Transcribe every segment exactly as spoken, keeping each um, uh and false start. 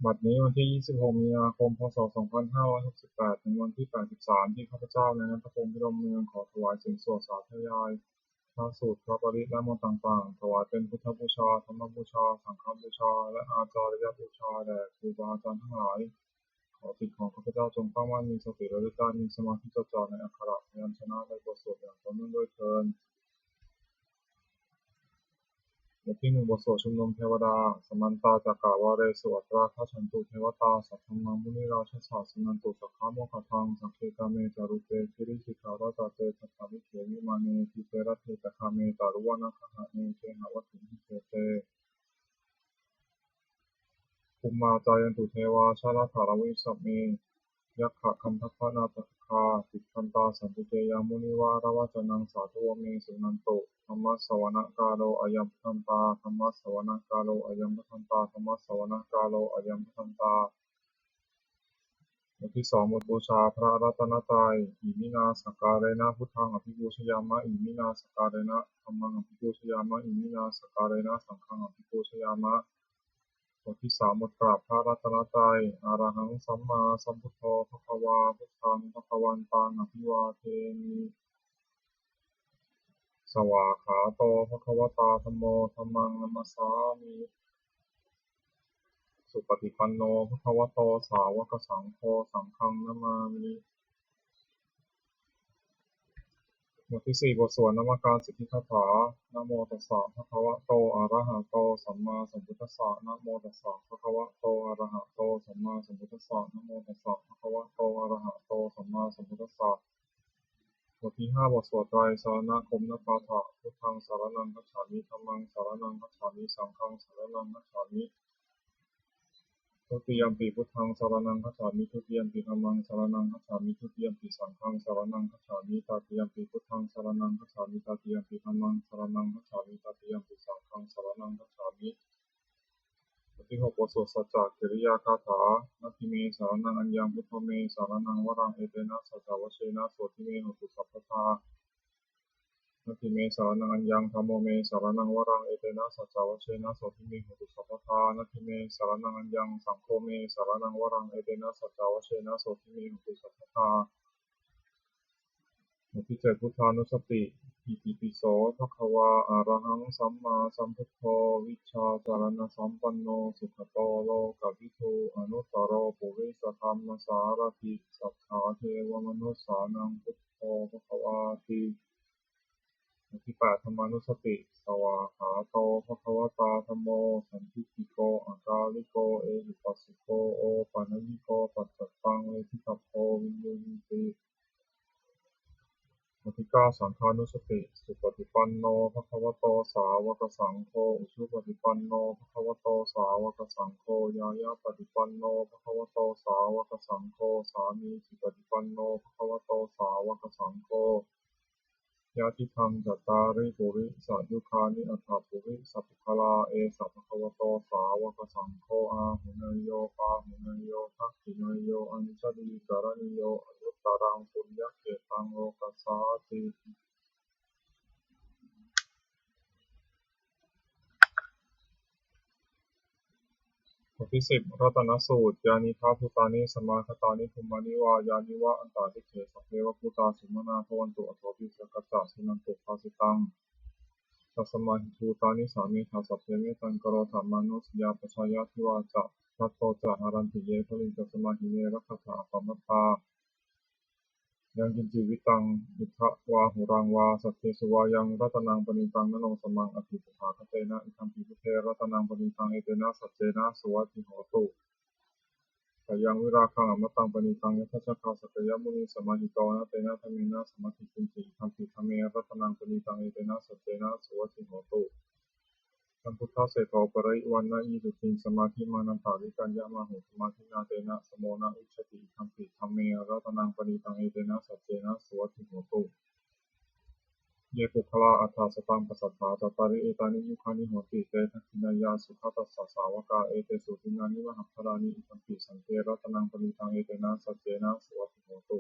บัดนี้วันที่ ยี่สิบหก มีนาคม พ.ศ. สองพันห้าร้อยหกสิบแปด เป็นวันที่ แปดสิบสาม ที่ข้าพเจ้านายณัฐพงษ์ พิรมเมือง ขอถวายเสียงสวดสาธยายพระสูตร พระปริตร และมนต์ต่างๆ ถวายเป็นพุทธบูชา ธรรมบูชา สังฆบูชา และอาจาริยบูชาแด่ครูบาอาจารย์ทั้งหลาย ขอจิตของข้าพเจ้าจงตั้งมั่น มีสติระลึกได้ มีสมาธิจดจ่อในอักขระพยัญชนะในบทสวดอย่างต่อเนื่องด้วยเทอญ บทที่หนึ่ง บทสวดชุมนุมเทวดา Samantā cakkavāḷesu atrāgacchantu devatā, saddhammaṃ munirājassa suṇantu saggamokkhadaṃ. Sagge kāme ca rūpe girisikharataṭe cantalikkhe vimāne, dīpe raṭṭhe ca gāme taruvanagahane gehavatthumhi khette, bhummā cāyantu devā jalathalavisame yakkhagandhabbanāgā, tiṭṭhantā santike yaṃ munivaravacanaṃ sādhavo me suṇantu. Dhammassavanakālo ayambhadantā. Dhammassavanakālo ayambhadantā. Dhammassavanakālo ayambhadantā. บทที่สอง บทบูชาพระรัตนตรัย Iminā sakkārena buddhaṃ abhipūjayāma. Iminā sakkārena dhammaṃ abhipūjayāma. Iminā sakkārena saṅghaṃ abhipūjayāma. บทที่สาม บทกราบพระรัตนตรัย Arahaṃ sammāsambuddho bhagavā. Buddhaṃ bhagavantaṃ abhivādemi. Svākkhāto bhagavatā dhammo. Dhammaṃ namassāmi. Supaṭipanno bhagavato sāvakasaṅgho. Saṅghaṃ namāmi. บทที่สี่ บทสวดนมการสิทธิคาถา Namo tassa bhagavato arahato sammāsambuddhassa. Namo tassa bhagavato arahato sammāsambuddhassa. Namo tassa bhagavato arahato sammāsambuddhassa. บทที่ห้า บทสวดไตรสรณคมนปาฐะ Buddhaṃ saraṇaṃ gacchāmi. Dhammaṃ saraṇaṃ gacchāmi. Saṅghaṃ saraṇaṃ gacchāmi. Dutiyampi buddhaṃ saraṇaṃ gacchāmi. Dutiyampi dhammaṃ saraṇaṃ gacchāmi. Dutiyampi saṅghaṃ saraṇaṃ gacchāmi. Tatiyampi buddhaṃ saraṇaṃ gacchāmi. Tatiyampi dhammaṃ saraṇaṃ gacchāmi. Tatiyampi saṅghaṃ saraṇaṃ gacchāmi. บทที่หก บทสวดสัจจกิริยาคาถา Natthi me saraṇaṃ aññaṃ, buddho me saraṇaṃ varaṃ, etena saccavajjena sotthi me hotu sabbadā. Natthi me saraṇaṃ aññaṃ, dhammo me saraṇaṃ varaṃ, etena saccavajjena sotthi me hotu sabbadā. Natthi me saraṇaṃ aññaṃ, saṅgho me saraṇaṃ varaṃ, etena saccavajjena sotthi me hotu sabbadā. บทที่เจ็ด พุทธานุสติ Itipi so bhagavā arahaṃ sammāsambuddho vijjācaraṇasampanno sugato lokavidū anuttaro purisadammasārathi satthā devamanussānaṃ buddho bhagavāti. บทที่แปด ธรรมานุสติ Svākkhāto bhagavatā dhammo sandiṭṭhiko akāliko ehipassiko opanayiko paccattaṃ veditabbo viññūhīti. บทที่เก้า สังฆานุสติ Supaṭipanno bhagavato sāvakasaṅgho, ujupaṭipanno bhagavato sāvakasaṅgho, ñāyapaṭipanno bhagavato sāvakasaṅgho, sāmīcipaṭipanno bhagavato sāvakasaṅgho, yadidaṃ cattāri purisayugāni aṭṭha purisapuggalā, esa bhagavato sāvakasaṅgho, āhuneyyo pāhuneyyo dakkhiṇeyyo añjalikaraṇīyo anuttaraṃ puññakkhettaṃ lokassāti. บทที่สิบ รัตนสูตร Yānīdha bhūtāni samāgatāni bhummāni vā yāni va antalikkhe sabbeva bhūtā sumanā bhavantu athopi sakkacca suṇantu bhāsitaṃ. Tasmā hi bhūtā nisāmetha sabbe mettaṃ karotha mānusiyā pajāya. Divā ca ratto ca haranti ye baliṃ tasmā hi ne rakkhatha appamattā. Yaṅkiñci vittaṃ idha vā huraṃ vā saggesu vā yaṃ ratanaṃ paṇītaṃ na no samaṃ atthi tathāgatena idampi buddhe ratanaṃ paṇītaṃ etena saccena suvatthi hotu. Khayaṃ virāgaṃ amataṃ paṇītaṃ yadajjhagā sakyamunī samāhito na tena dhammena samatthi kiñci idampi dhamme ratanaṃ paṇītaṃ etena saccena suvatthi hotu. Sambuddhaseṭṭho parinibbānayisuddhiṃ samādhimānantarikaññamāhu samādhinā tena samo na vijjati idampi dhamme ratanaṃ paṇītaṃ etena saccena suvatthi hotu. Ye puggalā aṭṭha sataṃ pasatthā cattāri etāni yugāni honti te dakkhiṇeyyā sugatassa sāvakā etesu dinnāni mahapphalāni idampi saṅghe ratanaṃ paṇītaṃ etena saccena suvatthi hotu.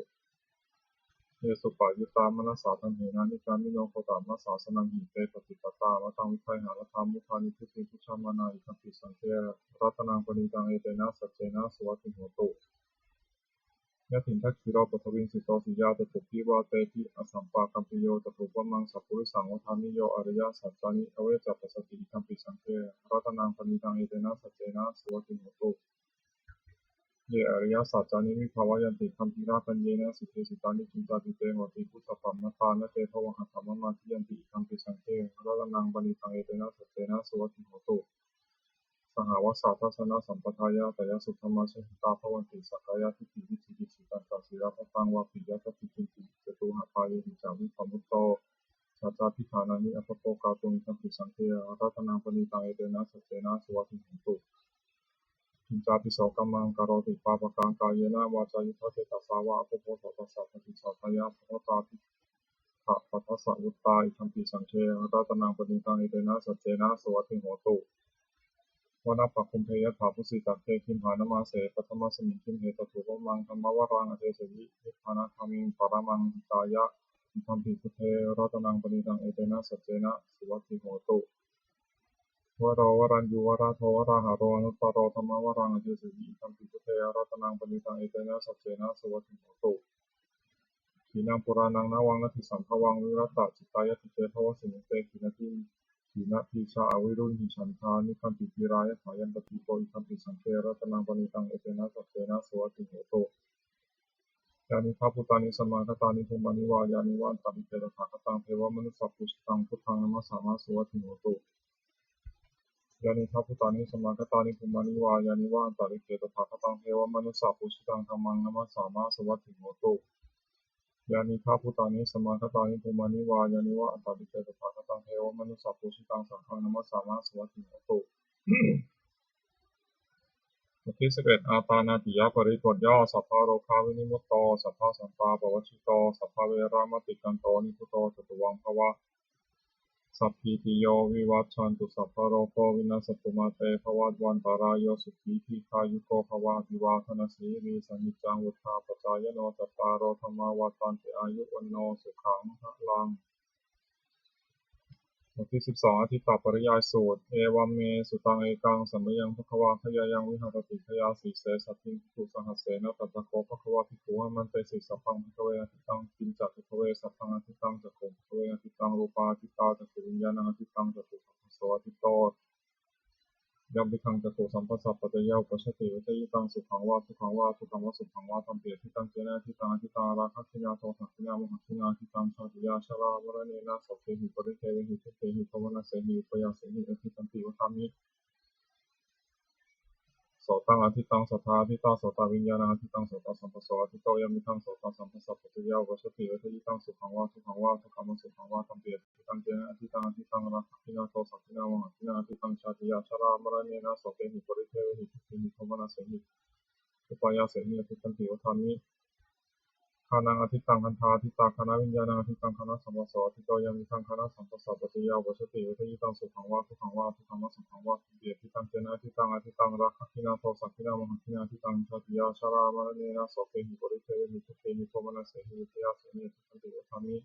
ye suppayuttā manasā daḷhena nikkāmino gotamasāsanamhi, te pattipattā amataṃ vigayha laddhā mudhā nibbutiṃ bhuñjamānā, idampi saṅghe ratanaṃ paṇītaṃ etena saccena suvatthi hotu. Yathindakhīlo paṭhaviṃ sito siyā catubbhi vātebhi asampakampiyo, tathūpamaṃ sappurisaṃ vadāmi yo ariyasaccāni avecca passati, idampi saṅghe ratanaṃ paṇītaṃ etena saccena suvatthi hotu. Ye ariyasaccāni vibhāvayanti gambhīrapaññena sudesitāni, kiñcāpi te honti bhusappamattā, na te bhavaṃ aṭṭhamamādiyanti, idampi saṅghe ratanaṃ paṇītaṃ etena saccena suvatthi hotu. Sahāvassa dassanasampadāya tayassu dhammajahitatā bhavanti sakkāyadiṭṭhi vicchikicchitañca sīlabbataṃ vāpi yadatthi kiñci, catūhapāyehi ca vippamutto saccādidānāni abhabbo kātuṃ, idampi saṅghe ratanaṃ paṇītaṃ etena saccena suvatthi hotu. Kiñcāpi so kammaṃ karoti pāpakaṃ kāyena vācāyuda cetasā vā, abhabbo so tassa paṭicchadāya bhavatā diṭṭhapadassa vuttā, idampi saṅghe ratanaṃ paṇītaṃ etena saccena suvatthi hotu. Vanappagumbe yathā phussitagge gimhānamāse paṭhamasmiṃ gimhe, tathūpamaṃ dhammavaraṃ adesayi nibbānagāmiṃ paramaṃ hitāya, idampi buddhe ratanaṃ paṇītaṃ etena saccena suvatthi hotu. Varo varaññū varado varāharo anuttaro dhammavaraṃ adesayi, idampi buddhe ratanaṃ paṇītaṃ etena saccena suvatthi hotu. Khīṇaṃ purāṇaṃ navaṃ natthi sambhavaṃ, virattacittāyatike bhavasmiṃ te khīṇabījā avirūḷhichandā, nikkāmpi dhīrā yathāyampadīpo, idampi saṅghe ratanaṃ paṇītaṃ etena saccena suvatthi hotu. Yānīdha bhūtāni samāgatāni bhummāni vā yāni va antalikkhe, tathāgataṃ devamanussapūjitaṃ buddhaṃ namassāma suvatthi hotu. Yānīdha bhūtāni samāgatāni bhummāni vā yāni va antalikkhe, tathāgataṃ devamanussapūjitaṃ dhammaṃ namassāma suvatthi hotu. Yānīdha bhūtāni samāgatāni bhummāni vā yāni va antalikkhe, tathāgataṃ devamanussapūjitaṃ saṅghaṃ namassāma suvatthi hotu. บทที่สิบเอ็ด อาตานาติยปริตร บทย่อ Sabbarogavimutto, sabbasantāpavajjito, sabbaveramatikkanto, nibbuto ca tuvaṃ bhava. Sabbītiyo vivajjantu, sabbarogo vinassatu, mā te bhavatvantarāyo, sukhī dīghāyuko bhava. Abhivādanasīlissa niccaṃ vuḍḍhāpacāyino, cattāro dhammā vaḍḍhanti, āyu vaṇṇo sukhaṃ balaṃ. บทที่สิบสอง อทิตตปริยายสูตร Evaṃ me sutaṃ. Ekaṃ samayaṃ bhagavā gayāyaṃ viharati gayāsīse saddhiṃ bhikkhusahassena. Tatra kho bhagavā bhikkhū āmantesi: Sabbaṃ bhikkhave atittaṃ. Kiñca bhikkhave sabbaṃ atittaṃ? Cakkhuṃ bhikkhave atittaṃ, rūpā atittā, cakkhuviññāṇaṃ atittaṃ, cakkhusamphasso atitto, yampidaṃ cakkhusamphassapaccayā uppajjati vedayitaṃ sukhaṃ vā dukkhaṃ vā adukkhamasukhaṃ vā, tampi atittaṃ. Kena atittaṃ? Atittaṃ ārāgagginā dosagginā mohagginā, atittaṃ jātiyā jarāmaraṇena sokehi paridevehi dukkhehi domanassehi upāyāsehi, atittanti vadāmi. Sotaṃ atittaṃ, saddā atittā, sotaviññāṇaṃ atittaṃ, sotasamphassapaccayā yampidaṃ sotasamphassapaccayā uppajjati vedayitaṃ sukhaṃ vā dukkhaṃ vā adukkhamasukhaṃ vā, tampi atittaṃ. Kena atittaṃ? Atittaṃ ārāgagginā dosagginā mohagginā, atittaṃ jātiyā jarāmaraṇena sokehi paridevehi dukkhehi domanassehi upāyāsehi, atittanti vadāmi. Ghānaṃ atittaṃ, gandhā atittā, ghānaviññāṇaṃ atittaṃ, ghānasamphassapaccayā yampidaṃ ghānasamphassapaccayā uppajjati vedayitaṃ sukhaṃ vā dukkhaṃ vā adukkhamasukhaṃ vā, tampi atittaṃ. Kena atittaṃ? Atittaṃ ārāgagginā dosagginā mohagginā, atittaṃ jātiyā jarāmaraṇena sokehi paridevehi dukkhehi domanassehi upāyāsehi, atittanti vadāmi.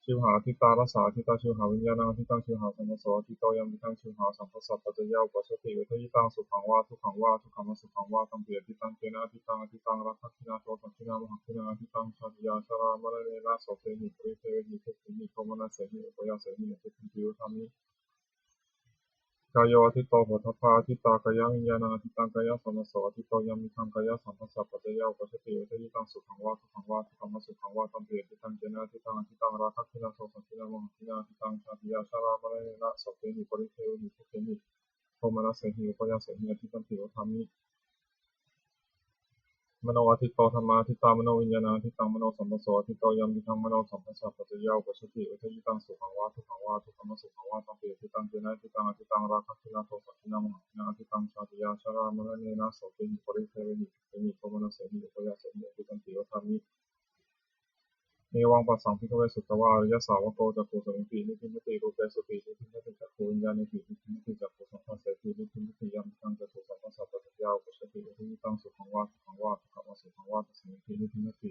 Jivhā atittā, rasā atittā, jivhāviññāṇaṃ atittaṃ, jivhāsamphassapaccayā yampidaṃ jivhāsamphassapaccayā uppajjati vedayitaṃ sukhaṃ vā dukkhaṃ vā adukkhamasukhaṃ vā, tampi atittaṃ. Kena atittaṃ? Atittaṃ ārāgagginā dosagginā mohagginā, atittaṃ jātiyā jarāmaraṇena sokehi paridevehi dukkhehi domanassehi upāyāsehi, atittanti vadāmi. Kāyo atittā, phoṭṭhabbā atittā, kāyaviññāṇaṃ atittaṃ, kāyasamphassapaccayā yampidaṃ kāyasamphassapaccayā uppajjati vedayitaṃ sukhaṃ vā dukkhaṃ vā adukkhamasukhaṃ vā, tampi atittaṃ. Kena atittaṃ? Atittaṃ ārāgagginā dosagginā mohagginā, atittaṃ jātiyā jarāmaraṇena sokehi paridevehi dukkhehi domanassehi upāyāsehi, atittanti vadāmi. Mano atittā, dhammā atittā, manoviññāṇaṃ atittaṃ, manosamphassapaccayā yampidaṃ manosamphassapaccayā uppajjati vedayitaṃ sukhaṃ vā dukkhaṃ vā adukkhamasukhaṃ vā, tampi atittaṃ. Kena atittaṃ? Atittaṃ ārāgagginā dosagginā mohagginā, atittaṃ jātiyā jarāmaraṇena sokehi paridevehi dukkhehi domanassehi upāyāsehi, atittanti vadāmi. Evaṃ passaṃ bhikkhave sutavā ariyasāvako cakkhusmiṃpi nibbindati, rūpesupi nibbindati, cakkhuviññāṇepi nibbindati, cakkhusamphassepi nibbindati, yampidaṃ cakkhusamphassapaccayā uppajjati vedayitaṃ sukhaṃ vā dukkhaṃ vā adukkhamasukhaṃ vā, tasmiṃpi nibbindati.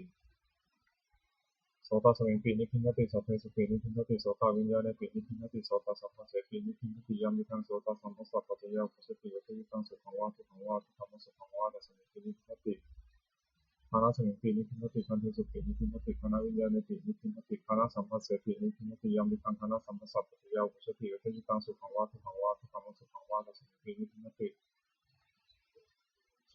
sotasmiṃpi nibbindati, saddesupi nibbindati, sotaviññāṇepi nibbindati, sotasamphassepi nibbindati. Yampidaṃ sotasamphassapaccayā uppajjati vedayitaṃ sukhaṃ vā dukkhaṃ vā adukkhamasukhaṃ vā, tasmiṃpi nibbindati. Ghānasmiṃpi nibbindati, gandhesupi nibbindati, ghānaviññāṇepi nibbindati, ghānasamphassepi nibbindati. Yampidaṃ ghānasamphassapaccayā uppajjati vedayitaṃ sukhaṃ vā dukkhaṃ vā adukkhamasukhaṃ vā, tasmiṃpi nibbindati.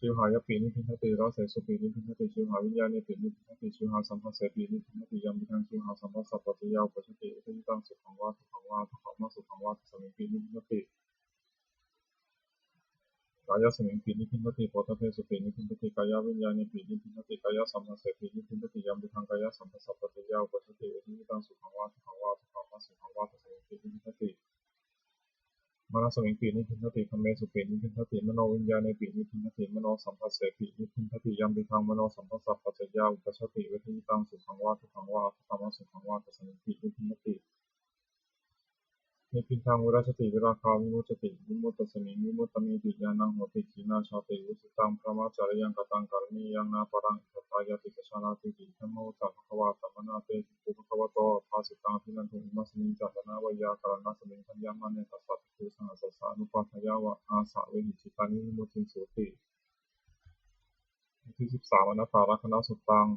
Jivhāyapi nibbindati, rasesupi nibbindati, jivhāviññāṇepi nibbindati, jivhāsamphassepi nibbindati. Yampidaṃ jivhāsamphassapaccayā uppajjati vedayitaṃ sukhaṃ vā dukkhaṃ vā adukkhamasukhaṃ vā, tasmiṃpi nibbindati. Kāyasmiṃpi nibbindati, phoṭṭhabbesupi nibbindati, kāyaviññāṇepi nibbindati, kāyasamphassepi nibbindati. Yampidaṃ kāyasamphassapaccayā uppajjati vedayitaṃ sukhaṃ vā dukkhaṃ vā adukkhamasukhaṃ vā, tasmiṃpi nibbindati. Manasmiṃpi nibbindati, dhammesupi nibbindati, manoviññāṇepi nibbindati, manosamphassepi nibbindati. Yampidaṃ manosamphassapaccayā uppajjati vedayitaṃ sukhaṃ vā dukkhaṃ vā adukkhamasukhaṃ vā, tasmiṃpi nibbindati. Nibbindaṃ virajjati, virāgā vimuccati, vimuttasmiṃ vimuttamiti ñāṇaṃ hoti. Khīṇā jāti, vusitaṃ brahmacariyaṃ, kataṃ karaṇīyaṃ, nāparaṃ itthattāyāti pajānātīti. Idamavoca bhagavā. Attamanā te bhikkhū bhagavato bhāsitaṃ abhinanduṃ. Imasmiñca pana veyyākaraṇasmiṃ bhaññamāne tassa bhikkhusahassassa anupādāya āsavehi cittāni vimuttiṃsūti. บทที่สิบสาม Anattalakkhaṇasuttaṃ.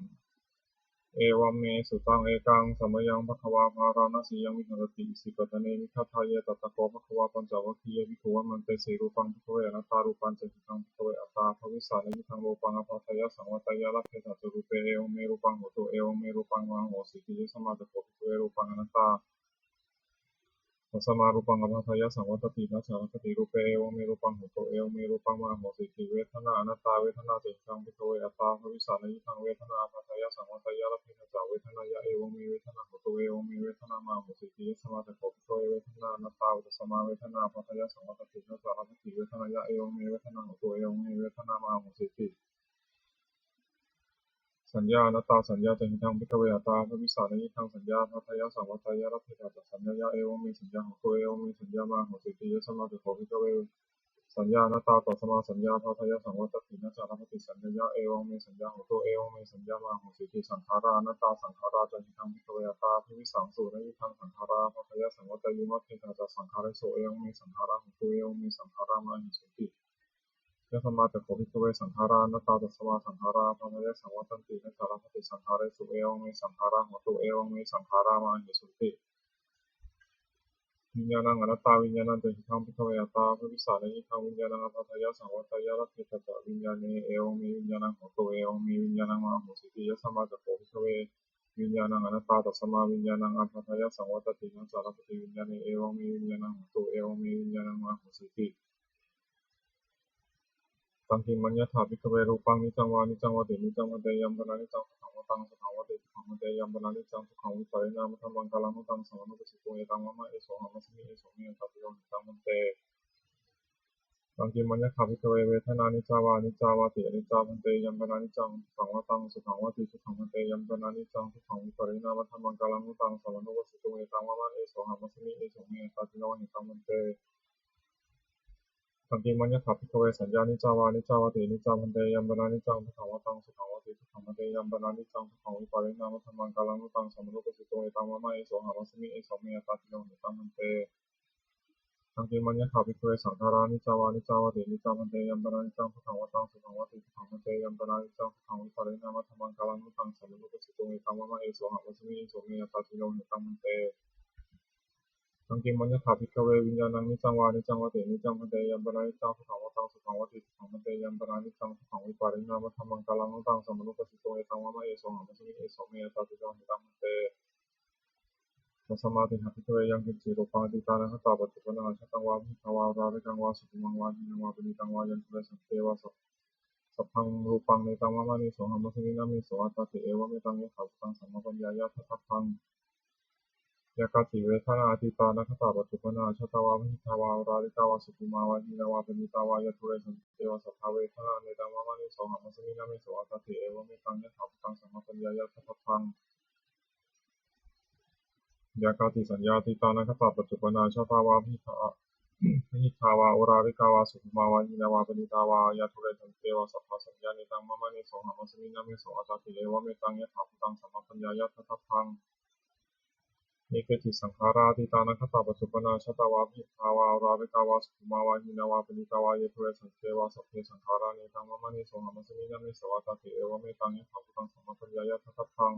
Evaṃ me sutaṃ. Ekaṃ samayaṃ bhagavā bārāṇasiyaṃ viharati isipatane migadāye. Tatra kho bhagavā pañcavaggiye bhikkhū āmantesi: Rūpaṃ bhikkhave anattā, rūpañca hidaṃ bhikkhave attā abhavissa, nayyidaṃ rūpaṃ ābādhāya saṃvatteyya, labbhetha ca rūpe, evaṃ me rūpaṃ hotu, evaṃ me rūpaṃ mā ahosīti. Yasmā ca kho bhikkhave rūpaṃ anattā, tasmā rūpaṃ ābādhāya saṃvattati, na ca labbhati rūpe, evaṃ me rūpaṃ hotu, evaṃ me rūpaṃ mā ahosīti. Vedanā anattā, vedanā ca hidaṃ bhikkhave attā abhavissa, nayyidaṃ vedanā ābādhāya saṃvatteyya, labbhetha ca vedanāya, evaṃ me vedanā hotu, evaṃ me vedanā mā ahosīti. Yasmā ca kho bhikkhave vedanā anattā, tasmā vedanā ābādhāya saṃvattati, na ca labbhati vedanāya, evaṃ me vedanā hotu, evaṃ me vedanā mā ahosīti. Saññā anattā, saññā ca hidaṃ bhikkhave attā abhavissa, nayyidaṃ saññā ābādhāya saṃvatteyya, labbhetha ca saññāya, evaṃ me saññā hotu, evaṃ me saññā mā ahosīti. Yasmā ca kho bhikkhave saññā anattā, tasmā saññā ābādhāya saṃvattati, na ca labbhati saññāya, evaṃ me saññā hotu, evaṃ me saññā mā ahosīti. Saṅkhārā anattā, saṅkhārā ca hidaṃ bhikkhave attā abhavissaṃsu, nayyidaṃ saṅkhārā ābādhāya saṃvatteyyuṃ, labbhetha ca saṅkhāresu, evaṃ me saṅkhārā hotu, evaṃ me saṅkhārā mā ahesunti. Yasmā ca kho bhikkhave saṅkhārā anattā, tasmā saṅkhārā ābādhāya saṃvattanti, na ca labbhati saṅkhāresu, evaṃ me saṅkhārā hotu, evaṃ me saṅkhārā mā ahesunti. Viññāṇaṃ anattā, viññāṇañca hidaṃ bhikkhave attā abhavissa, nayyidaṃ viññāṇaṃ ābādhāya saṃvatteyya, labbhetha ca viññāṇe, evaṃ me viññāṇaṃ hotu, evaṃ me viññāṇaṃ mā ahosīti. Yasmā ca kho bhikkhave viññāṇaṃ anattā, tasmā viññāṇaṃ ābādhāya saṃvattati, na ca labbhati viññāṇe, evaṃ me viññāṇaṃ hotu, evaṃ me viññāṇaṃ mā ahosīti. Taṃ kiṃmaññatha bhikkhave rūpaṃ niccaṃ vā aniccaṃ vāti. Niccaṃ bhante. Yampanāniccaṃ dukkhaṃ vā taṃ sukhaṃ vāti. Dukkhaṃ bhante. Yampanāniccaṃ dukkhaṃ vipariṇāmadhammaṃ kālaṃ nu taṃ samanupassituṃ. Etaṃ vāma, esohamasmi, eso me attā, tiloṃ hetaṃ bhante. Taṃ kiṃmaññatha bhikkhave vedanā niccā vā aniccā vāti. Aniccā bhante. Yampanāniccaṃ dukkhaṃ vā taṃ sukhaṃ vāti. Dukkhaṃ bhante. Yampanāniccaṃ dukkhaṃ vipariṇāmadhammaṃ kālaṃ nu taṃ samanupassituṃ. Etaṃ vāma, esohamasmi, eso me attā, tiloṃ hetaṃ bhante. Taṃ kiṃmaññatha bhikkhave saññā niccā vā aniccā vāti. Aniccā bhante. Yampanāniccaṃ dukkhaṃ vā taṃ sukhaṃ vāti. Dukkhaṃ bhante. Yampanāniccaṃ dukkhaṃ vipariṇāmadhammaṃ kālaṃ nu taṃ samanupassituṃ. Etaṃ vāma, esohamasmi, eso me attā, tiloṃ hetaṃ bhante. Taṃ kiṃmaññatha bhikkhave saṅkhārā niccā vā aniccā vāti. Aniccā bhante. Yampanāniccaṃ dukkhaṃ vā taṃ sukhaṃ vāti. Dukkhaṃ bhante. Yampanāniccaṃ dukkhaṃ vipariṇāmadhammaṃ kālaṃ nu taṃ samanupassituṃ. Etaṃ vāma, esohamasmi, eso me attā, tiloṃ hetaṃ bhante. Taṃ kiṃmaññatha bhikkhave viññāṇaṃ niccaṃ vā aniccaṃ vāti. Niccaṃ bhante. Yampanāniccaṃ dukkhaṃ vā taṃ sukhaṃ vāti. Dukkhaṃ bhante. Yampanāniccaṃ dukkhaṃ vipariṇāmadhammaṃ kālaṃ nu taṃ samanupassituṃ. Etaṃ vāma, esohamasmi, eso me attā, tiloṃ hetaṃ bhante. Tasmātiha bhikkhave yaṅkiñci rūpaṃ atītānāgatapaccuppannaṃ ajjhattaṃ vā bahiddhā vā oḷārikaṃ vā sukhumaṃ vā hīnaṃ vā paṇītaṃ vā yadūre saṃsite vā sab- sabbaṃ rūpaṃ netaṃ vāma nesohamasmi na meso attāti. Evametaṃ yathābhūtaṃ sammappaññāya daṭṭhabbaṃ. Yā kāci vedanā atītānāgatapaccuppannā ajjhattā vā bahiddhā vā oḷārikā vā sukhumā vā hīnā vā paṇītā vā yadūre saṃsite vā sabbaṃ vedanā netaṃ vāma nesohamasmi na meso attāti. Evametaṃ yathābhūtaṃ sammappaññāya daṭṭhabbaṃ. Yā kāci saññā atītānāgatapaccuppannā ajjhattā vā bahiddhā Ahiggā vā oḷārikā vā, sukhummā vā hīnā vā, paṇītā vā yā dūre santike vā, sabbā santiyā netaṃ mama, nesohamasmiṃ, na meso attāti. Evametaṃ yathābhūtaṃ samāpaññāya daṭṭhabbaṃ. Ye keci saṅkhārā atītānāgatapaccuppannaṃ, ajjhattā vā bahiddhā vā, oḷārikā vā sukhummā vā hīnā vā, paṇītā vā yā dūre santike vā, sabbe saṅkhārā netaṃ mama, nesohamasmiṃ, na meso attāti. Evametaṃ yathābhūtaṃ samāpaññāya daṭṭhabbaṃ.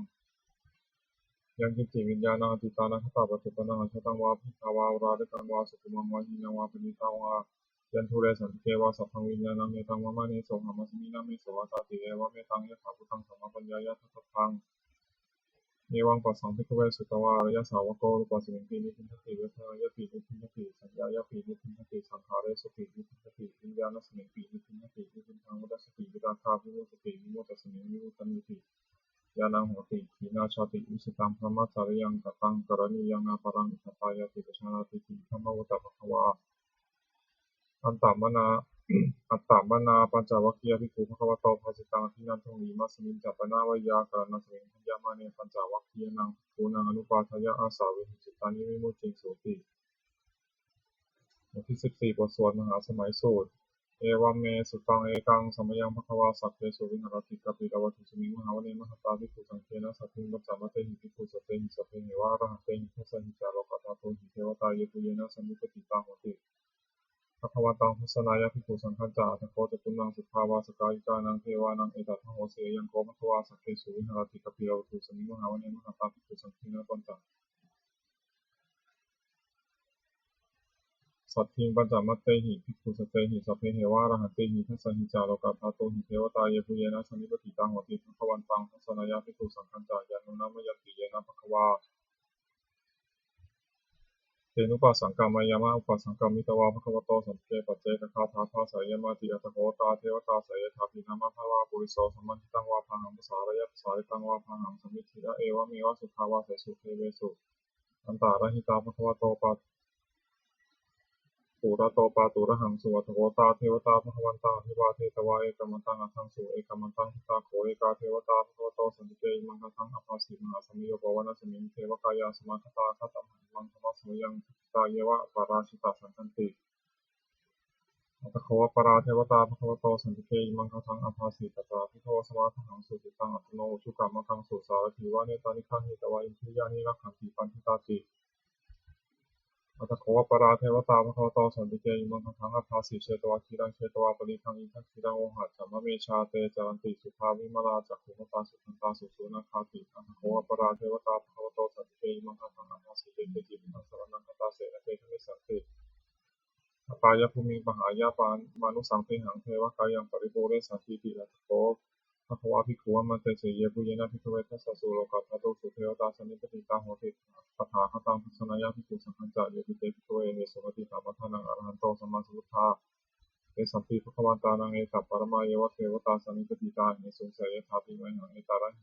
Yaṅkiñci viññāṇaṃ atītānāgatapaccuppannaṃ, ajjhattaṃ vā bahiddhā vā, oḷārikaṃ vā sukhummā vā hīnaṃ vā, paṇītaṃ vā yā dūre santike vā, sabbaṃ viññāṇaṃ netaṃ mama, nesohamasmiṃ, na meso attāti. Evametaṃ yathābhūtaṃ samāpaññāya daṭṭhabbaṃ. Evaṃ passaṃ bhikkhave sutavā ariyasāvako rūpasmiṃpi nibbindati, vedanāyapi nibbindati, saññāyapi nibbindati, saṅkhāresupi nibbindati, viññāṇasmiṃpi nibbindati, nibbindaṃ vūpasati. Virāgā vimuccati, vimuttasmiṃ vimuttamiti ñāṇaṃ hoti. Khīṇā jāti, vusitaṃ brahmacariyaṃ, kataṃ karaṇīyaṃ, nāparaṃ itthattāyāti. Pajānātīti. Idamavoca bhagavā. Attamanā, attamanā pañcavaggiyā bhikkhū bhagavato bhāsitaṃ abhinanduṃ. Imasmiñca pana veyyākaraṇasmiṃ bhaññamāne pañcavaggiyānaṃ bhikkhūnaṃ anupādāya āsavehicittāni vimucciṃsūti. บทที่สิบสี่ บทสวดมหาสมัยสูตร Evaṃ me sutaṃ. Ekaṃ samayaṃ bhagavā sakkesu viharati kapilavatthusmiṃ mahāvane mahatā bhikkhusaṅghena saddhiṃ pañcamattehi bhikkhusatehi sabbeheva arahantehi. Dasahi ca lokadhātūhi devatā yebhuyyena sannipatitā honti bhagavantaṃ dassanāya bhikkhusaṅghañca. Atha kho catunnaṃ suddhāvāsakāyikānaṃ devānaṃ etadahosi: Ayaṃ kho bhagavā sakkesu viharati kapilavatthusmiṃ mahāvane mahatā bhikkhusaṅghena saddhiṃ pañcamattehi bhikkhusatehi sabbeheva arahantehi. Dasahi ca lokadhātūhi devatā yebhuyyena sannipatitā honti bhagavantaṃ dassanāya bhikkhusaṅghañca. Yannūna mayaṃ pi yena bhagavā tenupasaṅkameyyāma, upasaṅkamitvā bhagavato santike paccekagāthā bhāseyyāmāti. Atha kho tā devatā seyyathāpi nāma balavā puriso sammiñjitaṃ vā bāhaṃ pasāreyya, pasāritaṃ vā bāhaṃ sammiñjeyya, evameva suddhāvāsesu devesu antarahitā bhagavato purato pāturahaṃsu. Atha kho tā devatā bhagavantaṃ abhivādetvā ekamantaṃ aṭṭhaṃsu. Ekamantaṃ ṭhitā kho ekā devatā bhagavato santike imaṃ gāthaṃ abhāsi: Mahāsamayo pavanasmiṃ, devakāyā samāgatā, āgatamha imaṃ dhammasamayaṃ, dakkhitāyeva aparājitasaṅ- ghanti. Atha kho aparā devatā bhagavato santike imaṃ gāthaṃ abhāsi: Tatra bhikkhavo samādahaṃsu, cittaṃ attano ujukamakaṃsu, sārathīva nettāni gahetvā, indriyāni rakkhanti paṇḍitāti. Atha kho aparā devatā bhagavato santike imaṃ gāthaṃ abhāsi: Chetvā khīlaṃ chetvā palīghaṃ, indakhīlaṃ ohaccamanejā, te caranti suddhā vimalā, cakkhumatā sudantā susunāgāti. Atha kho aparā devatā bhagavato santike imaṃ gāthaṃ abhāsi: Ye keci buddhaṃ saraṇaṃ gatāse, na te gamissanti apāyabhūmiṃ, pahāya mānusaṃ dehaṃ, devakāyaṃ paripūressantīti. Atha kho bhagavā bhikkhū āmantesi: Yebhuyyena bhikkhave dasasu lokadhātūsu devatā sannipatitā honti tathāgataṃ dassanāya bhikkhusaṅghañca. Yepi te bhikkhave ahesuṃ atītamaddhānaṃ arahanto sammāsambuddhā, tesampi bhagavantānaṃ etaparamāyeva devatā sannipatitā ahesuṃ, seyyathāpi mayhaṃ etarahi.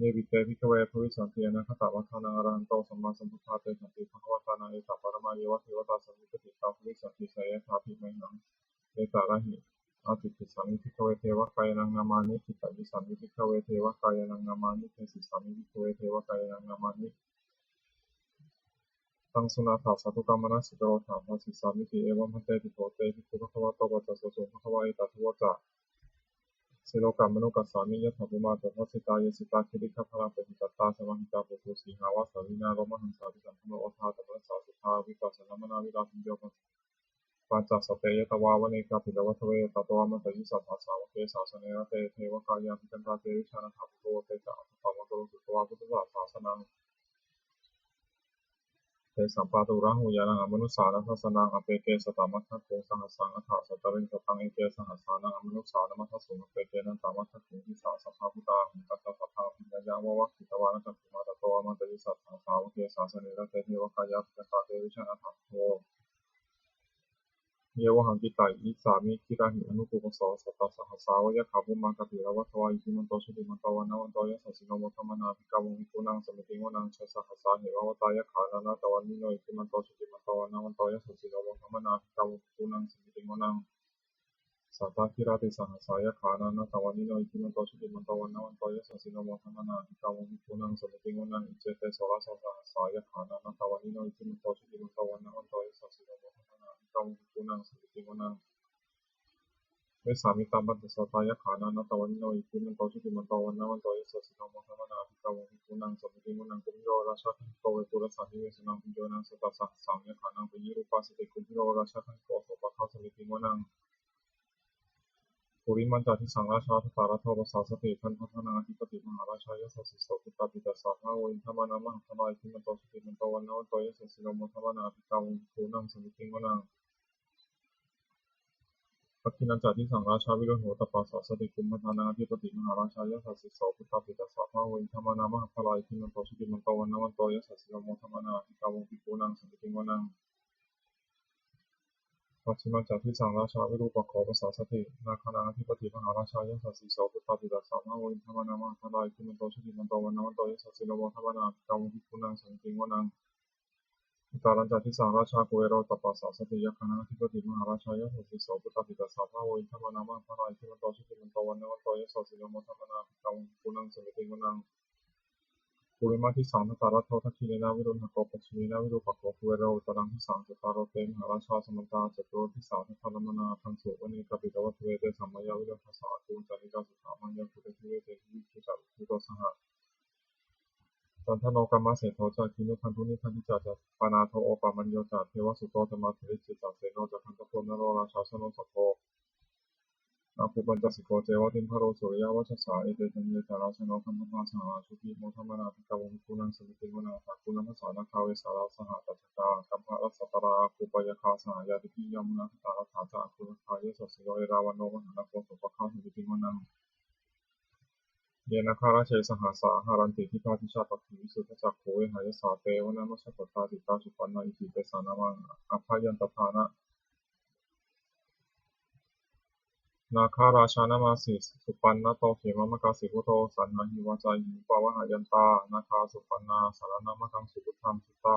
Yepi te bhikkhave bhavissanti anāgatamaddhānaṃ arahanto sammāsambuddhā, tesampi bhagavantānaṃ etaparamāyeva devatā sannipatitā bhavissanti, seyyathāpi mayhaṃ etarahi. Ācikkhissāmi bhikkhave devakāyānaṃ nāmāni, kittayissāmi bhikkhave devakāyānaṃ nāmāni, desissāmi bhikkhave devakāyānaṃ nāmāni, taṃ suṇātha sādhukaṃ manasikarotha bhāsissāmīti. Evaṃ bhanteti kho te bhikkhū bhagavato paccassosuṃ. Bhagavā etadavoca: Silokamanukassāmi, yattha bhummā tadassitā, ye sitā girigabbharaṃ, pahitattā samāhitā. Puthū sīhāva sallīnā, lomahaṃsābhisambhuno, odātamanasā suddhā, vippasannamanāvilā. Bhiyyo pañcasate ñatvā, vane kāpilavatthave, tato āmantayi satthā, sāvake sāsane rate. Devakāyā abhikkantā, te vijānātha bhikkhavo. Te ca ātappamakaruṃ, sutvā buddhassa sāsanaṃ. Tesampāturahu ñāṇaṃ, amanussāna dassanaṃ. Appeke satamaddakkhuṃ, sahassaṃ atha sattariṃ. Sataṃ eke sahassānaṃ, amanussānamaddasuṃ. Appekenantamaddakkhuṃ, disā sabbā phuṭā ahuṃ. Tañca sabbaṃ abhiññāya, vavakkhitvāna cakkhumā, tato āmantayi satthā, sāvake sāsane rate. Devakāyā abhikkantā, te vijānātha bhikkhavo. Ye vohaṃ kittayissāmi, girāhi anupubbaso. Sattasahassā va yakkhā, bhummā kāpilavatthavā, iddhimanto jutimanto, vaṇṇavanto yasassino, modamānā abhikkāmuṃ, bhikkhūnaṃ samitiṃ vanaṃ. Chasahassā hemavatā, yakkhā nānattavaṇṇino, iddhimanto jutimanto, vaṇṇavanto yasassino, modamānā abhikkāmuṃ, bhikkhūnaṃ samitiṃ vanaṃ. Sātāgirā tisahassā, yakkhā nānattavaṇṇino, iddhimanto jutimanto, vaṇṇavanto yasassino, modamānā abhikkāmuṃ, bhikkhūnaṃ samitiṃ vanaṃ. Iccete soḷasasahassā, yakkhā nānattavaṇṇino, iddhimanto jutimanto, vaṇṇavanto yasassino, modamānā abhikkāmuṃ bhikkhūnaṃ samitiṃ vanaṃ. Vessāmittā pañcasatā yakkhā nānattavaṇṇino iddhimanto jutimanto vaṇṇavanto yasassino modamānā abhikkāmuṃ bhikkhūnaṃ samitiṃ vanaṃ. Kumbhīro rājagahiko vepullassa nivesanaṃ bhiyyo naṃ satasahassaṃ yakkhānaṃ payirupāsati. Kumbhīro rājagahiko sopāga samitiṃ vanaṃ. Purimañca disaṃ rājā dhataraṭṭho pasāsati. Gandhabbānaṃ ādhipati mahārājā yasassi so. Puttāpi tassa bahavo indanāmā mahabbalā iddhimanto jutimanto vaṇṇavanto yasassino modamānā abhikkāmuṃ bhikkhūnaṃ samitiṃ vanaṃ. Dakkhiṇañca disaṃ rājā virūḷho tappasāsati. Kumbhaṇḍānaṃ ādhipati mahārājā yasassi so. Puttāpi tassa bahavo indanāmā mahabbalā iddhimanto jutimanto vaṇṇavanto yasassino modamānā abhikkāmuṃ bhikkhūnaṃ samitiṃ vanaṃ. Pacchimañca disaṃ rājā virūpakkho pasāsati. Nāgānaṃ ādhipati mahārājā yasassi so. Puttāpi tassa bahavo indanāmā mahabbalā iddhimanto jutimanto vaṇṇavanto yasassino modamānā abhikkāmuṃ bhikkhūnaṃ samitiṃ vanaṃ. Uttarañca disaṃ rājā kuvero tappasāsati. Yakkhānaṃ ādhipati mahārājā yasassi so. Puttāpi tassa bahavo indanāmā mahabbalā iddhimanto jutimanto vaṇṇavanto yasassino modamānā abhikkāmuṃ bhikkhūnaṃ samitiṃ vanaṃ. Purimaṃdisaṃ dhataraṭṭho dakkhiṇena virūḷhako pacchimena virūpakkho kuvero uttaraṃ disaṃ. Cattāro te mahārājā samantā caturo disā daddallamānā aṭṭhaṃsu vane kāpilavatthave. Tesaṃ māyāvino dāsā āgū vañcanikā saṭhā māyā kuṭeṇḍu veṭeṇḍu viṭū ca viṭuṭo saha. Candano kāmaseṭṭho ca kinnughaṇḍu nighaṇḍi ca, panādo opamañño ca devasūto ca mātali. Cittaseno ca gandhabbo naḷorājā janosabho āgū pañcasiko ceva timbarū suriyavacchasā. Ete caññe ca rājāno gandhabbā saha rājubhi modamānā abhikkāmuṃ bhikkhūnaṃ samitiṃ vanaṃ. Athāgū nābhasā nāgā vesālā sahatacchakā kambalassatarā āgū pāyāgā saha ñātibhi. Yāmunā dhataraṭṭhā ca āgū nāgā yasassino erāvaṇo mahānāgo sopāga samitiṃ vanaṃ. Ye nāgarāje sahasā haranti dibbā dijā pakkhi visuddhacakkhū vehāyasā te vanamajjhapattā citrā supaṇṇā iti tesa nāmaṃ. Abhayantadā nāgarājānamāsi supaṇṇato khemamakāsi buddho saṇhāhi vācāhi upavhayantā nāgā supaṇṇā saraṇamakaṃsu buddhaṃ. Jitā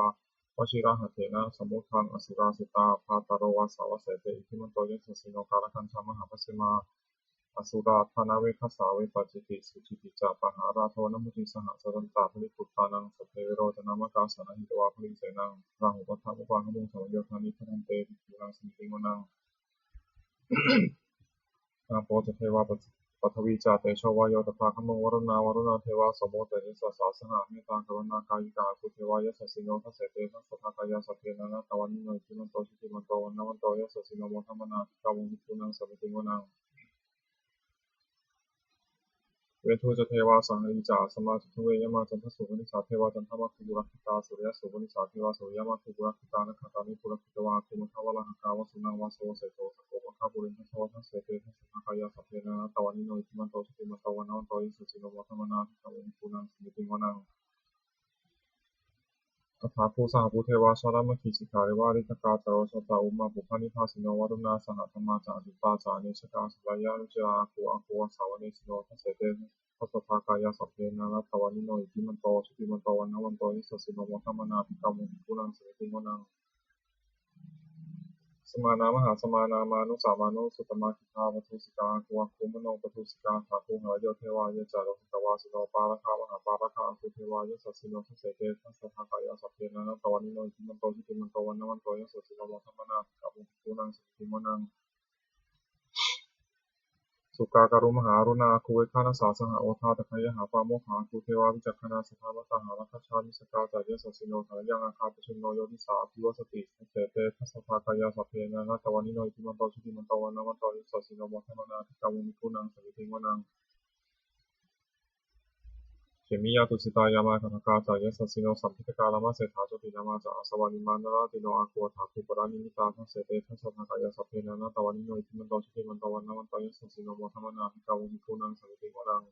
vajirahatthena samuddaṃ asurā sitā bhātaro vāsavassete iddhimanto yasassino kālakañjā mahābhismā asurā dānaveghasā vepacitti sucitti ca pahārādo namucī saha. Satañca baliputtānaṃ sabbe verocanāmakā sannayhitvā baliṃ senaṃ rāhubhaddamupāgamuṃ samayodāni bhaddante bhikkhūnaṃ samitiṃ vanaṃ. Āpo ca devā paṭhavī ca tejo vāyo tadāgamuṃ varuṇā vāruṇā devā somo tejasā saha. Mettākaruṇākāyikā āgū devā yasassino dasete dasadhā kāyā sabbe nānattavaṇṇino iddhimanto jutimanto vaṇṇavanto yasassino modamānā abhikkāmuṃ bhikkhūnaṃ samitiṃ vanaṃ. Veṇḍū ca devā sahalī ca asamā ca duve yamā candassūpanisā devā candamāgū purakkhitā suriyassūpanisā devā suriyamāgū purakkhitā nakkhattāni purakkhitvā āgū mandavalāhakā vasūnaṃ vāsavo seṭṭho sakkopāga purindado dasete dasadhā kāyā sabbe nānattavaṇṇino iddhimanto jutimanto vaṇṇavanto yasassino modamānā abhikkāmuṃ bhikkhūnaṃ samitiṃ vanaṃ. Athāgū sahabhū devā jalamaggisikhāriva ariṭṭhakā ca rojā ca ummāpupphanibhāsino varuṇā sahadhammā ca accutā ca anejakā sūleyyarucirā āgū āgū vāsavanesino dasete dasadhā kāyā sabbe nānattavaṇṇino iddhimanto jutimanto vaṇṇavanto yasassino modamānā abhikkāmuṃ bhikkhūnaṃ samitiṃ vanaṃ. Samānā mahāsamānā mānusā mānusuttamā khiḍḍāpadūsikā āgū āgū manopadūsikā athāgū harayo devā ye ca lohitavāsino pāragā mahāpāragā āgū devā yasassino dasete dasadhā kāyā sabbe nānattavaṇṇino iddhimanto jutimanto vaṇṇavanto yasassino modamānā abhikkāmuṃ bhikkhūnaṃ samitiṃ vanaṃ. Sukkā karumhā aruṇā āgū veghanasā saha odātagayhā pāmokkhā āgū devā vicakkhaṇā sadāmattā hāragajā missakā ca yasassino thanayaṃ āgā pajjunno yo disā abhivassati. Dasete dasadhā kāyā sabbe nānattavaṇṇino iddhimanto jutimanto vaṇṇavanto yasassino modamānā abhikkāmuṃ bhikkhūnaṃ samitiṃ vanaṃ. Khemiyā tusitā yāmā kaṭṭhakā ca yasassino lambitakā lāmaseṭṭhā jotināmā ca āsavā nimmānaratino āgū athāgū paranimmitā. Dasete dasadhā kāyā sabbe nānattavaṇṇino iddhimanto jutimanto vaṇṇavanto yasassino modamānā abhikkāmuṃ bhikkhūnaṃ samitiṃ vanaṃ.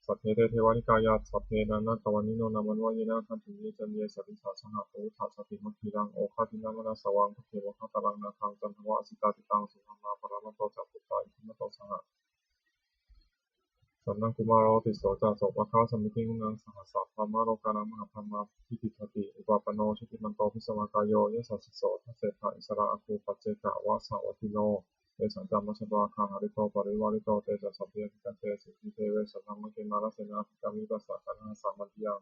Sabbe te devanikāyā sabbe nānattavaṇṇino nāmanvayena āgañchuṃ ye caññe sadisā saha pavutthajātimakkhilaṃ oghatiṇṇamanāsavaṃ khaggamokkhadāraṃ nāgaṃ candaṃva asitātitaṃ. Subrahmā paramatto ca puttā iddhimato saha sanaṅkumāro tisso ca sopāga samitiṃ vanaṃ. Sahassabrahmalokānaṃ mahābrahmābhitiṭṭhati upapanno jutimanto bhismākāyo yasassi so. Dasettha issarā āgū paccekavasavattino tesañca majjhato āgā hārito parivārito. Te ca sabbe abhikkante sinde deve sabrahmake mārasenā abhikkāmi tassa kaṇhassa mandiyaṃ.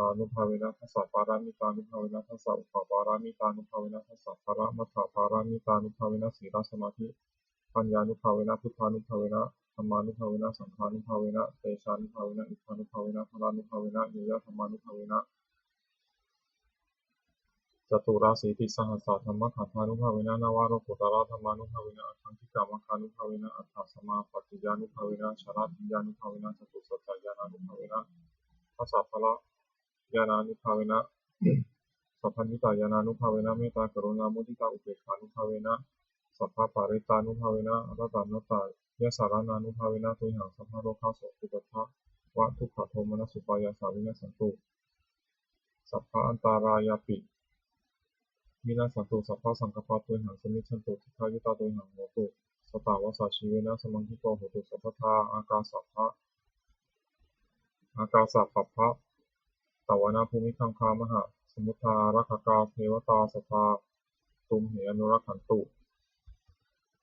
dasapāramitānubhāvena dasapāramitānubhāvena dasaupapāramitānubhāvena dasaparamatthapāramitānubhāvena sīlasamādhipaññānubhāvena buddhānubhāvena dhammānubhāvena saṅghānubhāvena tejānubhāvena iddhānubhāvena balānubhāvena ñeyyadhammānubhāvena caturāsītisahassadhammakkhandhānubhāvena navalokuttaradhammānubhāvena aṭṭhaṅgikamaggānubhāvena aṭṭhasamāpattiyānubhāvena chaḷabhiññānubhāvena catusaccañāṇānubhāvena dasabalañāṇānubhāvena sabbaññutañāṇānubhāvena mettākaruṇāmuditāupekkhānubhāvena sabbaparittānubhāvena ratanattayasaraṇānubhāvena tuyhaṃ sabbarogasokupaddavadukkhadomanassupāyāsā vinassantu sabbaantarāyāpi vinassantu sabbasaṅkappā tuyhaṃ samijjhantu dīghāyutā tuyhaṃ hotu satavassajīvena samaṅgiko hotu sabbadā. Ākāsappa ākāsapabbatavanabhūmigaṅgāmahāsamuddā ārakkhakā devatā sadā tumhe anurakkhantu.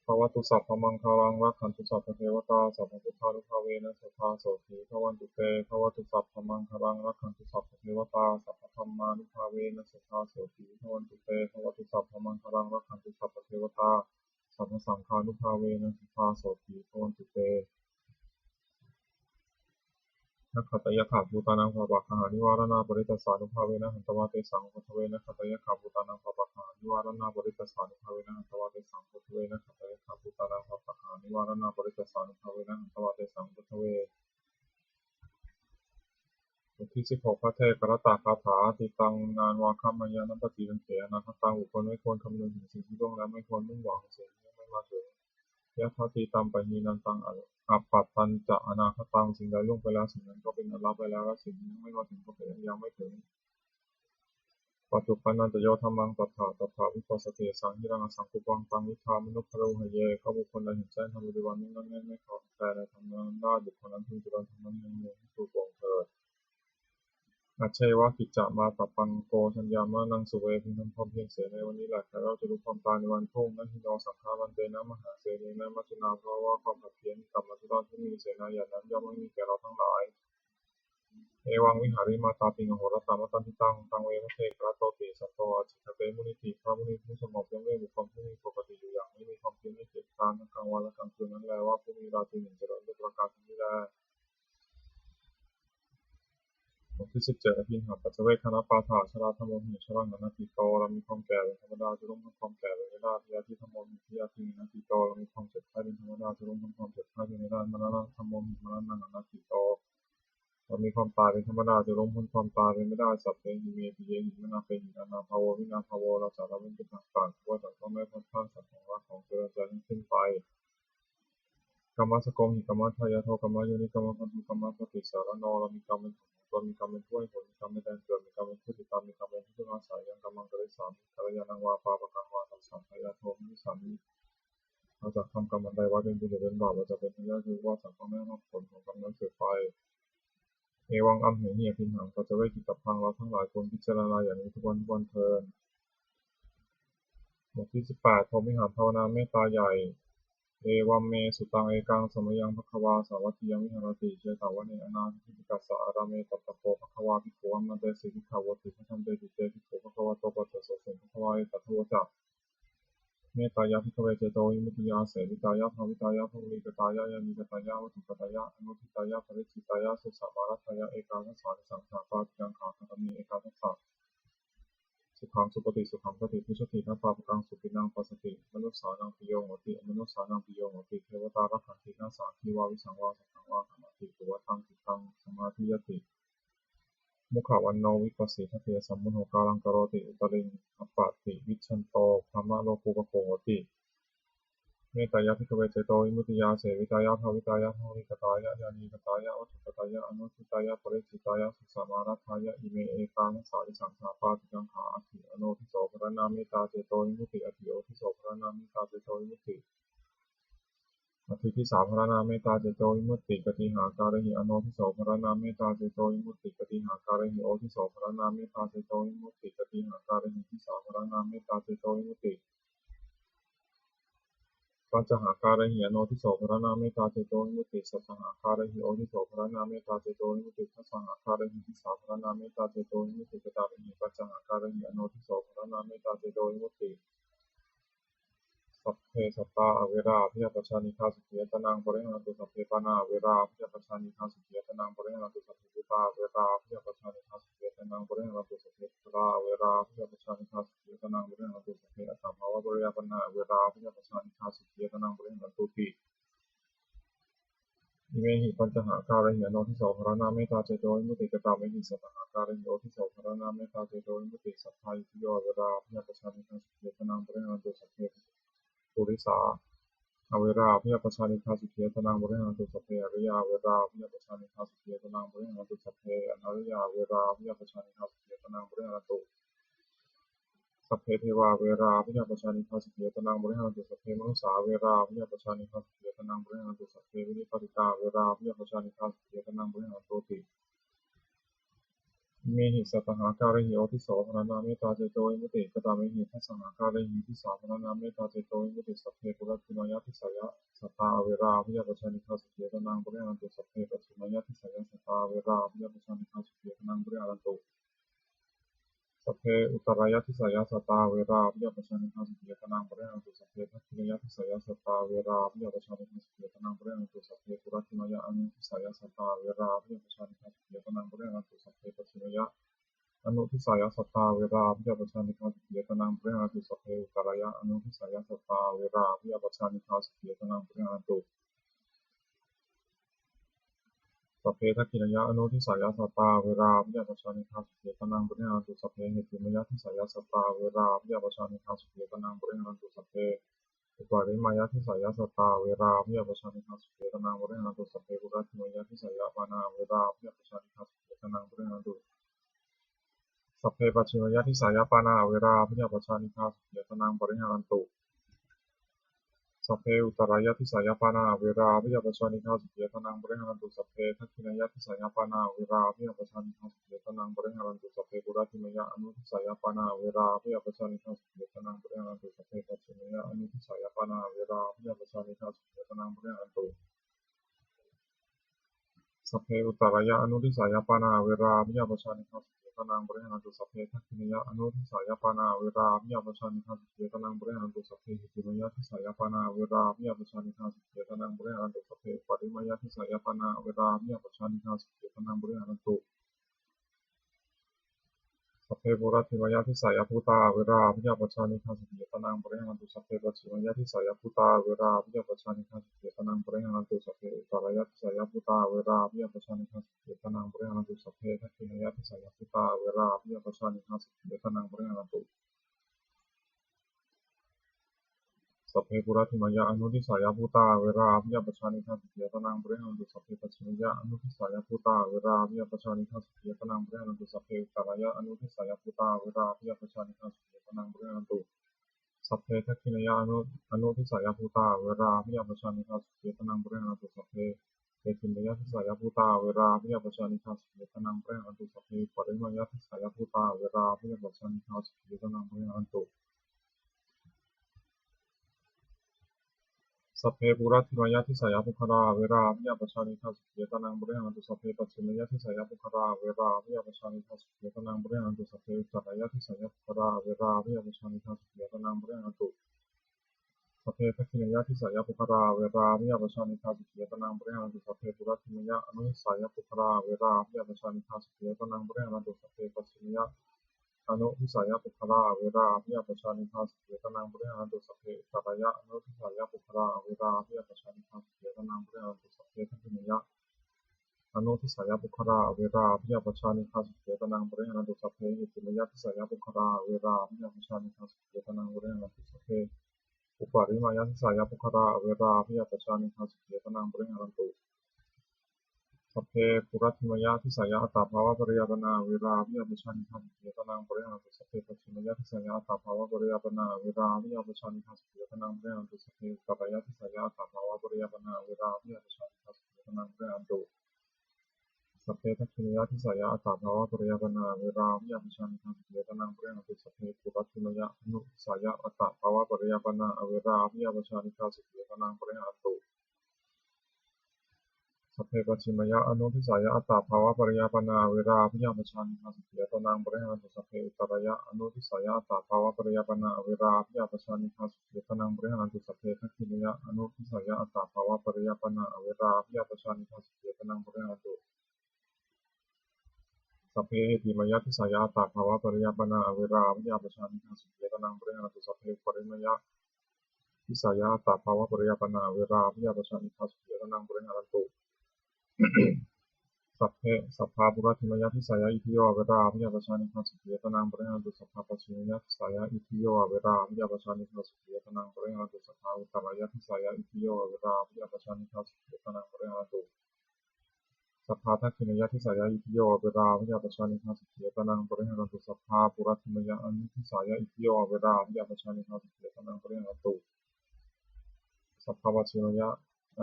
Bhavatu sabbamaṅgalaṃ rakkhantu sabbadevatā sabbabuddhānubhāvena sadā sotthī bhavantu te. Bhavatu sabbamaṅgalaṃ rakkhantu sabbadevatā sabbadhammānubhāvena sadā sotthī bhavantu te. Bhavatu sabbamaṅgalaṃ rakkhantu sabbadevatā sabbasaṅghānubhāvena sadā sotthī bhavantu te. Nakkhattayakkhabhūtānaṃ pāpaggahanivāraṇā parittassānuddhavena handa vā tesaṃ upaddave. Nakkhattayakkhabhūtānaṃ pāpaggahanivāraṇā parittassānuddhavena handa vā tesaṃ upaddave. Nakkhattayakkhabhūtānaṃ pāpaggahanivāraṇā parittassānuddhavena handa vā tesaṃ upaddave. บทที่สิบหก ภัทเทกรัตตคาถา Atītaṃ nānvāgameyya nappaṭikaṅkhe anāgataṃ. บุคคลไม่ควรคำนึงถึงสิ่งที่ล่วงแล้ว ไม่ควรมุ่งหวังสิ่งที่ยังไม่มาถึง Yadatītampahīnantaṃ appattañca anāgataṃ. สิ่งใดล่วงไปแล้ว สิ่งนั้นก็เป็นอันละไปแล้ว และสิ่งที่ยังไม่มาถึงก็เป็นอันยังไม่ถึง Paccuppannañca yo dhammaṃ tattha tattha vipassati, asaṃhiraṃ asaṅkuppaṃ taṃ viddhā manubrūhaye. ก็บุคคลใดเห็นแจ้งธรรมปัจจุบัน ไม่งอนแง่นไม่คลอนแคลนในธรรมนั้นได้ บุคคลนั้นพึงเจริญธรรมนั้นในเมืองที่ปลอดโปร่งเถิด Ajjeva kiccamātappaṃ ko jaññā maraṇaṃ suve. พึงทำความเพียรเสียในวันนี้แหละ ใครเล่าจะรู้ความตายในวันพรุ่ง Na hi no saṅgarantena mahāsenena maccunā, เพราะว่าความผัดเพี้ยนกับมัจจุราชผู้มีเสนาใหญ่นั้น ย่อมไม่มีแก่เราทั้งหลาย Evaṃ vihārimātāpiṃ ahorattamatanditaṃ, taṃ ve bhaddekarattoti santo ācikkhate munīti. พระมุนีผู้สงบย่อมเรียกบุคคลผู้มีปกติอยู่อย่างนี้ มีความเพียรไม่เกียจคร้าน ทั้งกลางวันและกลางคืนนั้นแล ว่า ผู้มีราตรีหนึ่งเจริญด้วยประการชนิดนี้แล บทที่สิบเจ็ด Abhiṇhapaccavekkhaṇapāṭha. Jarā dhammo hi jaraṃ anatīto. เรามีความแก่เป็นธรรมดา จะล่วงพ้นความแก่ไปไม่ได้ Byādhi dhammo hi byādhiṃ anatīto. เรามีความเจ็บไข้เป็นธรรมดา จะล่วงพ้นความเจ็บไข้ไปไม่ได้ Maraṇa dhammo hi maraṇaṃ anatīto. เรามีความตายเป็นธรรมดา จะล่วงพ้นความตายไปไม่ได้ Sabbehi me piyehi manāpehi nānābhāvo vinābhāvo. เราจะละเว้นเป็นต่างๆ ว่าจะต้องไม่พลัดพรากจากของรักของเจริญใจทั้งสิ้นไป Kammassako hi kammadāyādo kammayoni kammabandhu kammapaṭisaraṇo. เรามีกรรมเป็นของตน มีกรรมเป็นผู้ให้ผล มีกรรมเป็นแดนเกิด มีกรรมเป็นผู้ติดตาม มีกรรมเป็นที่พึ่งอาศัย Yaṃ kammaṃ karissāmi kalyāṇaṃ vā pāpakaṃ vā tassa dāyādo bhavissāmi. เราจะทำกรรมอันใดไว้ เป็นบุญหรือเป็นบาป เราจะเป็นทายาทหรือว่าจะต้องได้รับผลของกรรมนั้นสืบไป Evaṃ amhehi abhiṇhaṃpaccavekkhitabbaṃ. เราทั้งหลายควรพิจารณาอย่างนี้ทุกวันทุกวันเทอญ บทที่สิบแปด พรหมวิหารภาวนาเมตตาใหญ่ Evaṃ me sutaṃ. Ekaṃ samayaṃ bhagavā sāvatthiyaṃ viharati jetavane anāthapiṇḍikassa ārāme. Tatra kho bhagavā bhikkhū āmantesi bhikkhavoti. Bhadanteti te bhikkhū bhagavato paccassosuṃ. Bhagavā etadavoca. Mettāya bhikkhave cetovimuttiyā āsevitāya bhāvitāya bahulīkatāya yānīkatāya vatthukatāya anuṭṭhitāya paricitāya subhāvarattayā ekādasānisaṃsā pāṭikaṅkhā katame ekādasa. Sukhaṃ supati, sukhaṃ paṭibujjhati, na pāpakaṃ supinaṃ passati, manussānaṃ piyo hoti, amanussānaṃ piyo hoti, devatā rakkhanti, nāssa aggi vā visaṃ vā satthaṃ vā kamati, tuvaṭaṃ cittaṃ samādhiyati, mukhavaṇṇo vippasīdati, asammūḷho kālaṃ karoti, uttariṃ appaṭivijjhanto brahmalokūpago hoti. Mettāya bhikkhave cetovimuttiyā āsevitāya bhāvitāya bahulīkatāya yānīkatāya vatthukatāya anuṭṭhitāya paricitāya subhāvarattayā ime ekādasānisaṃsā pāṭikaṅkhā. Atthi anodhiso pharaṇā mettā cetovimutti. Atthi odhiso pharaṇā mettā cetovimutti. Atthi disā pharaṇā mettā cetovimutti. Katīhākārehi anodhiso pharaṇā mettā cetovimutti? Katīhākārehi odhiso pharaṇā mettā cetovimutti? Katīhākārehi disā pharaṇā mettā cetovimutti? Pañcahākārehi anodhiso pharaṇā mettā cetovimutti. Sattahākārehi odhiso pharaṇā mettā cetovimutti. Dasahākārehi disā pharaṇā mettā cetovimutti. Katāmehi pañcahākārehi anodhiso pharaṇā mettā cetovimutti? Sabbe sattā averā abyāpajjhā anīghā sukhī attānaṃ pariharantu. Sabbe pāṇā averā abyāpajjhā anīghā sukhī attānaṃ pariharantu. Sabbe bhūtā averā abyāpajjhā anīghā sukhī attānaṃ pariharantu. Sabbe bhadrā averā abyāpajjhā anīghā sukhī attānaṃ pariharantu. Sabbe attabhāvapariyāpannā averā abyāpajjhā anīghā sukhī attānaṃ pariharantūti. Imehi pañcahākārehi anodhiso pharaṇā mettā cetovimutti. Katāmehi sattahākārehi odhiso pharaṇā mettā cetovimutti. Sabbā yātiyā averā abyāpajjhā anīghā sukhī attānaṃ pariharantu. Sabbe purisā averā abyāpajjhā anīghā sukhī attānaṃ pariharantu. Sabbe ariyā averā abyāpajjhā anīghā sukhī attānaṃ pariharantu. Sabbe anariyā averā abyāpajjhā anīghā sukhī attānaṃ pariharantu. Sabbe devā averā abyāpajjhā anīghā sukhī attānaṃ pariharantu. Sabbe manussā averā abyāpajjhā anīghā sukhī attānaṃ pariharantu. Sabbe vinipātikā averā abyāpajjhā anīghā sukhī attānaṃ pariharantūti. Imehi sattahākārehi odhiso pharaṇā mettā cetovimutti. Katāmehi dasahākārehi disā pharaṇā mettā cetovimutti. Sabbe puratthimāya disāya sattā averā abyāpajjhā anīghā sukhī attānaṃ pariharantu. Sabbe pacchimāya disāya sattā averā abyāpajjhā anīghā sukhī attānaṃ pariharantu. Sabbe uttarāya disāya sattā averā abyāpajjhā anīghā sukhī attānaṃ pariharantu. Sabbe dakkhiṇāya disāya sattā averā abyāpajjhā anīghā sukhī attānaṃ pariharantu. Sabbe puratthimāya anudisāya sattā averā abyāpajjhā anīghā sukhī attānaṃ pariharantu. Sabbe pacchimāya anudisāya sattā averā abyāpajjhā anīghā sukhī attānaṃ pariharantu. Sabbe uttarāya anudisāya sattā averā abyāpajjhā anīghā sukhī attānaṃ pariharantu. Sabbe dakkhiṇāya anudisāya sattā averā abyāpajjhā anīghā sukhī attānaṃ pariharantu. Sabbe heṭṭhimāya disāya sattā averā abyāpajjhā anīghā sukhī attānaṃ pariharantu. Sabbe uparimāya disāya sattā averā abyāpajjhā anīghā sukhī attānaṃ pariharantu. Sabbe puratthimāya disāya pāṇā averā abyāpajjhā anīghā sukhī attānaṃ pariharantu. Sabbe pacchimāya disāya pāṇā averā abyāpajjhā anīghā sukhī attānaṃ pariharantu. Sabbe uttarāya disāya pāṇā averā abyāpajjhā anīghā sukhī attānaṃ pariharantu. Sabbe dakkhiṇāya disāya pāṇā averā abyāpajjhā anīghā sukhī attānaṃ pariharantu. Sabbe puratthimāya anudisāya pāṇā averā abyāpajjhā anīghā sukhī attānaṃ pariharantu. Sabbe pacchimāya anudisāya pāṇā averā abyāpajjhā anīghā sukhī attānaṃ pariharantu. Sabbe uttarāya anudisāya pāṇā averā abyāpajjhā anīghā sukhī attānaṃ pariharantu. Sabbe dakkhiṇāya anudisāya pāṇā averā abyāpajjhā anīghā sukhī attānaṃ pariharantu. Sabbe heṭṭhimāya disāya pāṇā averā abyāpajjhā anīghā sukhī attānaṃ pariharantu. Sabbe uparimāya disāya pāṇā averā abyāpajjhā anīghā sukhī attānaṃ pariharantu. Sabbe puratthimāya disāya bhūtā averā abyāpajjhā anīghā sukhī attānaṃ pariharantu. Sabbe pacchimāya disāya bhūtā averā abyāpajjhā anīghā sukhī attānaṃ pariharantu. Sabbe uttarāya disāya bhūtā averā abyāpajjhā anīghā sukhī attānaṃ pariharantu. Sabbe dakkhiṇāya disāya bhūtā averā abyāpajjhā anīghā sukhī attānaṃ pariharantu. Sabbe puratthimāya anudisāya bhūtā averā abyāpajjhā anīghā sukhī attānaṃ pariharantu. Sabbe pacchimāya anudisāya bhūtā averā abyāpajjhā anīghā sukhī attānaṃ pariharantu. Sabbe uttarāya anudisāya bhūtā averā abyāpajjhā anīghā sukhī attānaṃ pariharantu. Sabbe dakkhiṇāya anu- anudisāya bhūtā averā abyāpajjhā anīghā sukhī attānaṃ pariharantu. Sabbe heṭṭhimāya disāya bhūtā averā abyāpajjhā anīghā sukhī attānaṃ pariharantu. Sabbe uparimāya disāya bhūtā averā abyāpajjhā anīghā sukhī attānaṃ pariharantu. Sabbe puratthimāya disāya puggalā averā abyāpajjhā anīghā sukhī attānaṃ pariharantu. Sabbe pacchimāya disāya puggalā averā abyāpajjhā anīghā sukhī attānaṃ pariharantu. Sabbe uttarāya disāya puggalā averā abyāpajjhā anīghā sukhī attānaṃ pariharantu. Sabbe dakkhiṇāya disāya puggalā averā abyāpajjhā anīghā sukhī attānaṃ pariharantu. Sabbe puratthimāya anudisāya puggalā averā abyāpajjhā anīghā sukhī attānaṃ pariharantu. Sabbe pacchimāya anudisāya puggalā averā abyāpajjhā anīghā sukhī attānaṃ pariharantu. Sabbe uttarāya anudisāya puggalā averā abyāpajjhā anīghā sukhī attānaṃ pariharantu. Sabbe dakkhiṇāya anudisāya puggalā averā abyāpajjhā anīghā sukhī attānaṃ pariharantu. Sabbe heṭṭhimāya disāya puggalā averā abyāpajjhā anīghā sukhī attānaṃ pariharantu. Sabbe uparimāya disāya puggalā averā abyāpajjhā anīghā sukhī attānaṃ pariharantu. Sabbe puratthimāya disāya attabhāvapariyāpannā averā abyāpajjhā anīghā sukhī attānaṃ pariharantu. Sabbe pacchimāya disāya attabhāvapariyāpannā averā abyāpajjhā anīghā sukhī attānaṃ pariharantu. Sabbe uttarāya disāya attabhāvapariyāpannā averā abyāpajjhā anīghā sukhī attānaṃ pariharantu. Sabbe dakkhiṇāya disāya attabhāvapariyāpannā averā abyāpajjhā anīghā sukhī attānaṃ pariharantu. Sabbe puratthimāya anudisāya attabhāvapariyāpannā averā abyāpajjhā anīghā sukhī attānaṃ pariharantu. Sabbe pacchimāya anudisāya attabhāvapariyāpannā averā abyāpajjhā anīghā sukhī attānaṃ pariharantu. Sabbe uttarāya anudisāya attabhāvapariyāpannā averā abyāpajjhā anīghā sukhī attānaṃ pariharantu. Sabbe dakkhiṇāya anudisāya attabhāvapariyāpannā averā abyāpajjhā anīghā sukhī attānaṃ pariharantu. Sabbe heṭṭhimāya disāya attabhāvapariyāpannā averā abyāpajjhā anīghā sukhī attānaṃ pariharantu. Sabbe uparimāya disāya attabhāvapariyāpannā averā abyāpajjhā anīghā sukhī attānaṃ pariharantu. Sabbe sabbā puratthimāya disāya itthiyo averā abyāpajjhā anīghā sukhī attānaṃ pariharantu. Sabbā pacchimāya disāya itthiyo averā abyāpajjhā anīghā sukhī attānaṃ pariharantu. Sabbā uttarāya disāya itthiyo averā abyāpajjhā anīghā sukhī attānaṃ pariharantu. Sabbā dakkhiṇāya disāya itthiyo averā abyāpajjhā anīghā sukhī attānaṃ pariharantu. Sabbā puratthimāya anudisāya itthiyo averā abyāpajjhā anīghā sukhī attānaṃ pariharantu. Sabbā pacchimāya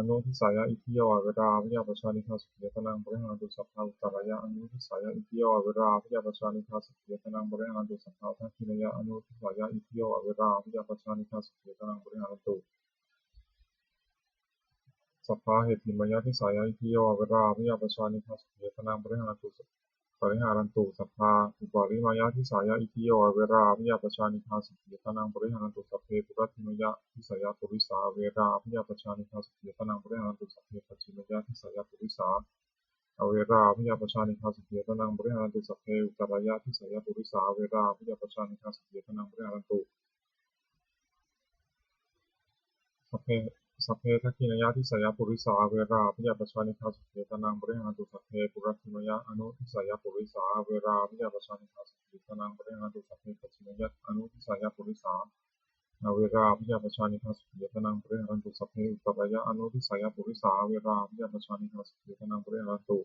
anudisāya itthiyo averā abyāpajjhā anīghā sukhī attānaṃ pariharantu. Sabbā uttarāya anudisāya itthiyo averā abyāpajjhā anīghā sukhī attānaṃ pariharantu. Sabbā dakkhiṇāya anudisāya itthiyo averā abyāpajjhā anīghā sukhī attānaṃ pariharantu. Sabbā heṭṭhimāya disāya itthiyo averā abyāpajjhā anīghā sukhī attānaṃ pariharantu. Pariharantu. Sabbā uparimāya disāya itthiyo averā abyāpajjhā anīghā sukhī attānaṃ pariharantu. Sabbe puratthimāya disāya purisā averā abyāpajjhā anīghā sukhī attānaṃ pariharantu. Sabbe pacchimāya disāya purisā averā abyāpajjhā anīghā sukhī attānaṃ pariharantu. Sabbe uttarāya disāya purisā averā abyāpajjhā anīghā sukhī attānaṃ pariharantu. Sabbe sabbe dakkhiṇāya disāya purisā averā abyāpajjhā anīghā sukhī attānaṃ pariharantu. Sabbe puratthimāya anudisāya purisā averā abyāpajjhā anīghā sukhī attānaṃ pariharantu. Sabbe pacchimāya anudisāya purisā averā abyāpajjhā anīghā sukhī attānaṃ pariharantu. Sabbe uttarāya anudisāya purisā averā abyāpajjhā anīghā sukhī attānaṃ pariharantu.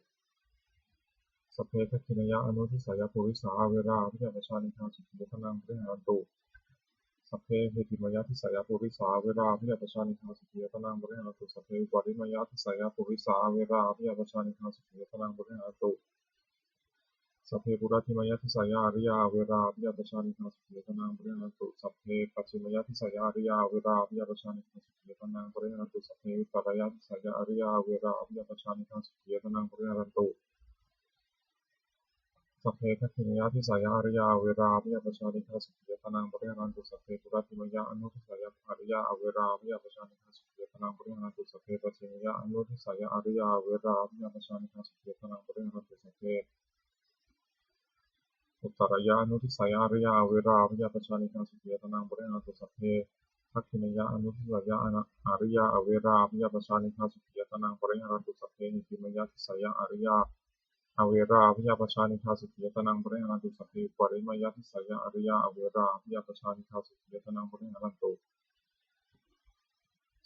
Sabbe dakkhiṇāya anudisāya purisā averā abyāpajjhā anīghā sukhī attānaṃ pariharantu. Sabbe heṭṭhimāya disāya purisā averā abyāpajjhā anīghā sukhī attānaṃ pariharantu. Sabbe uparimāya disāya purisā averā abyāpajjhā anīghā sukhī attānaṃ pariharantu. Sabbe puratthimāya disāya ariyā averā abyāpajjhā anīghā sukhī attānaṃ pariharantu. Sabbe pacchimāya disāya ariyā averā abyāpajjhā anīghā sukhī attānaṃ pariharantu. Sabbe uttarāya disāya ariyā averā abyāpajjhā anīghā sukhī attānaṃ pariharantu. Sabbe dakkhiṇāya disāya ariyā averā abyāpajjhā anīghā sukhī attānaṃ pariharantu. Sabbe puratthimāya anudisāya ariyā averā abyāpajjhā anīghā sukhī attānaṃ pariharantu. Sabbe pacchimāya anudisāya ariyā averā abyāpajjhā anīghā sukhī attānaṃ pariharantu. Sabbe uttarāya anudisāya ariyā averā abyāpajjhā anīghā sukhī attānaṃ pariharantu. Sabbe dakkhiṇāya anudisāya ana- ariyā averā abyāpajjhā anīghā sukhī attānaṃ pariharantu. Sabbe heṭṭhimāya disāya ariyā averā abyāpajjhā anīghā sukhī attānaṃ pariharantu. Sabbe uparimāya disāya ariyā averā abyāpajjhā anīghā sukhī attānaṃ pariharantu.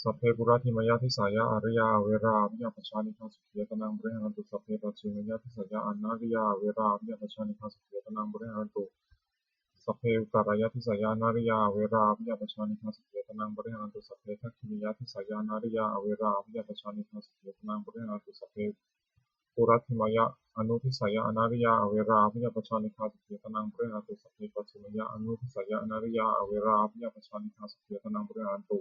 Sabbe puratthimāya disāya ariyā averā abyāpajjhā anīghā sukhī attānaṃ pariharantu. Sabbe pacchimāya disāya anariyā averā abyāpajjhā anīghā sukhī attānaṃ pariharantu. Sabbe uttarāya disāya anariyā averā abyāpajjhā anīghā sukhī attānaṃ pariharantu. Sabbe dakkhiṇāya disāya anariyā averā abyāpajjhā anīghā sukhī attānaṃ pariharantu. Sabbe puratthimāya anudisāya anariyā averā abyāpajjhā anīghā sukhī attānaṃ pariharantu. Sabbe pacchimāya anudisāya anariyā averā abyāpajjhā anīghā sukhī attānaṃ pariharantu.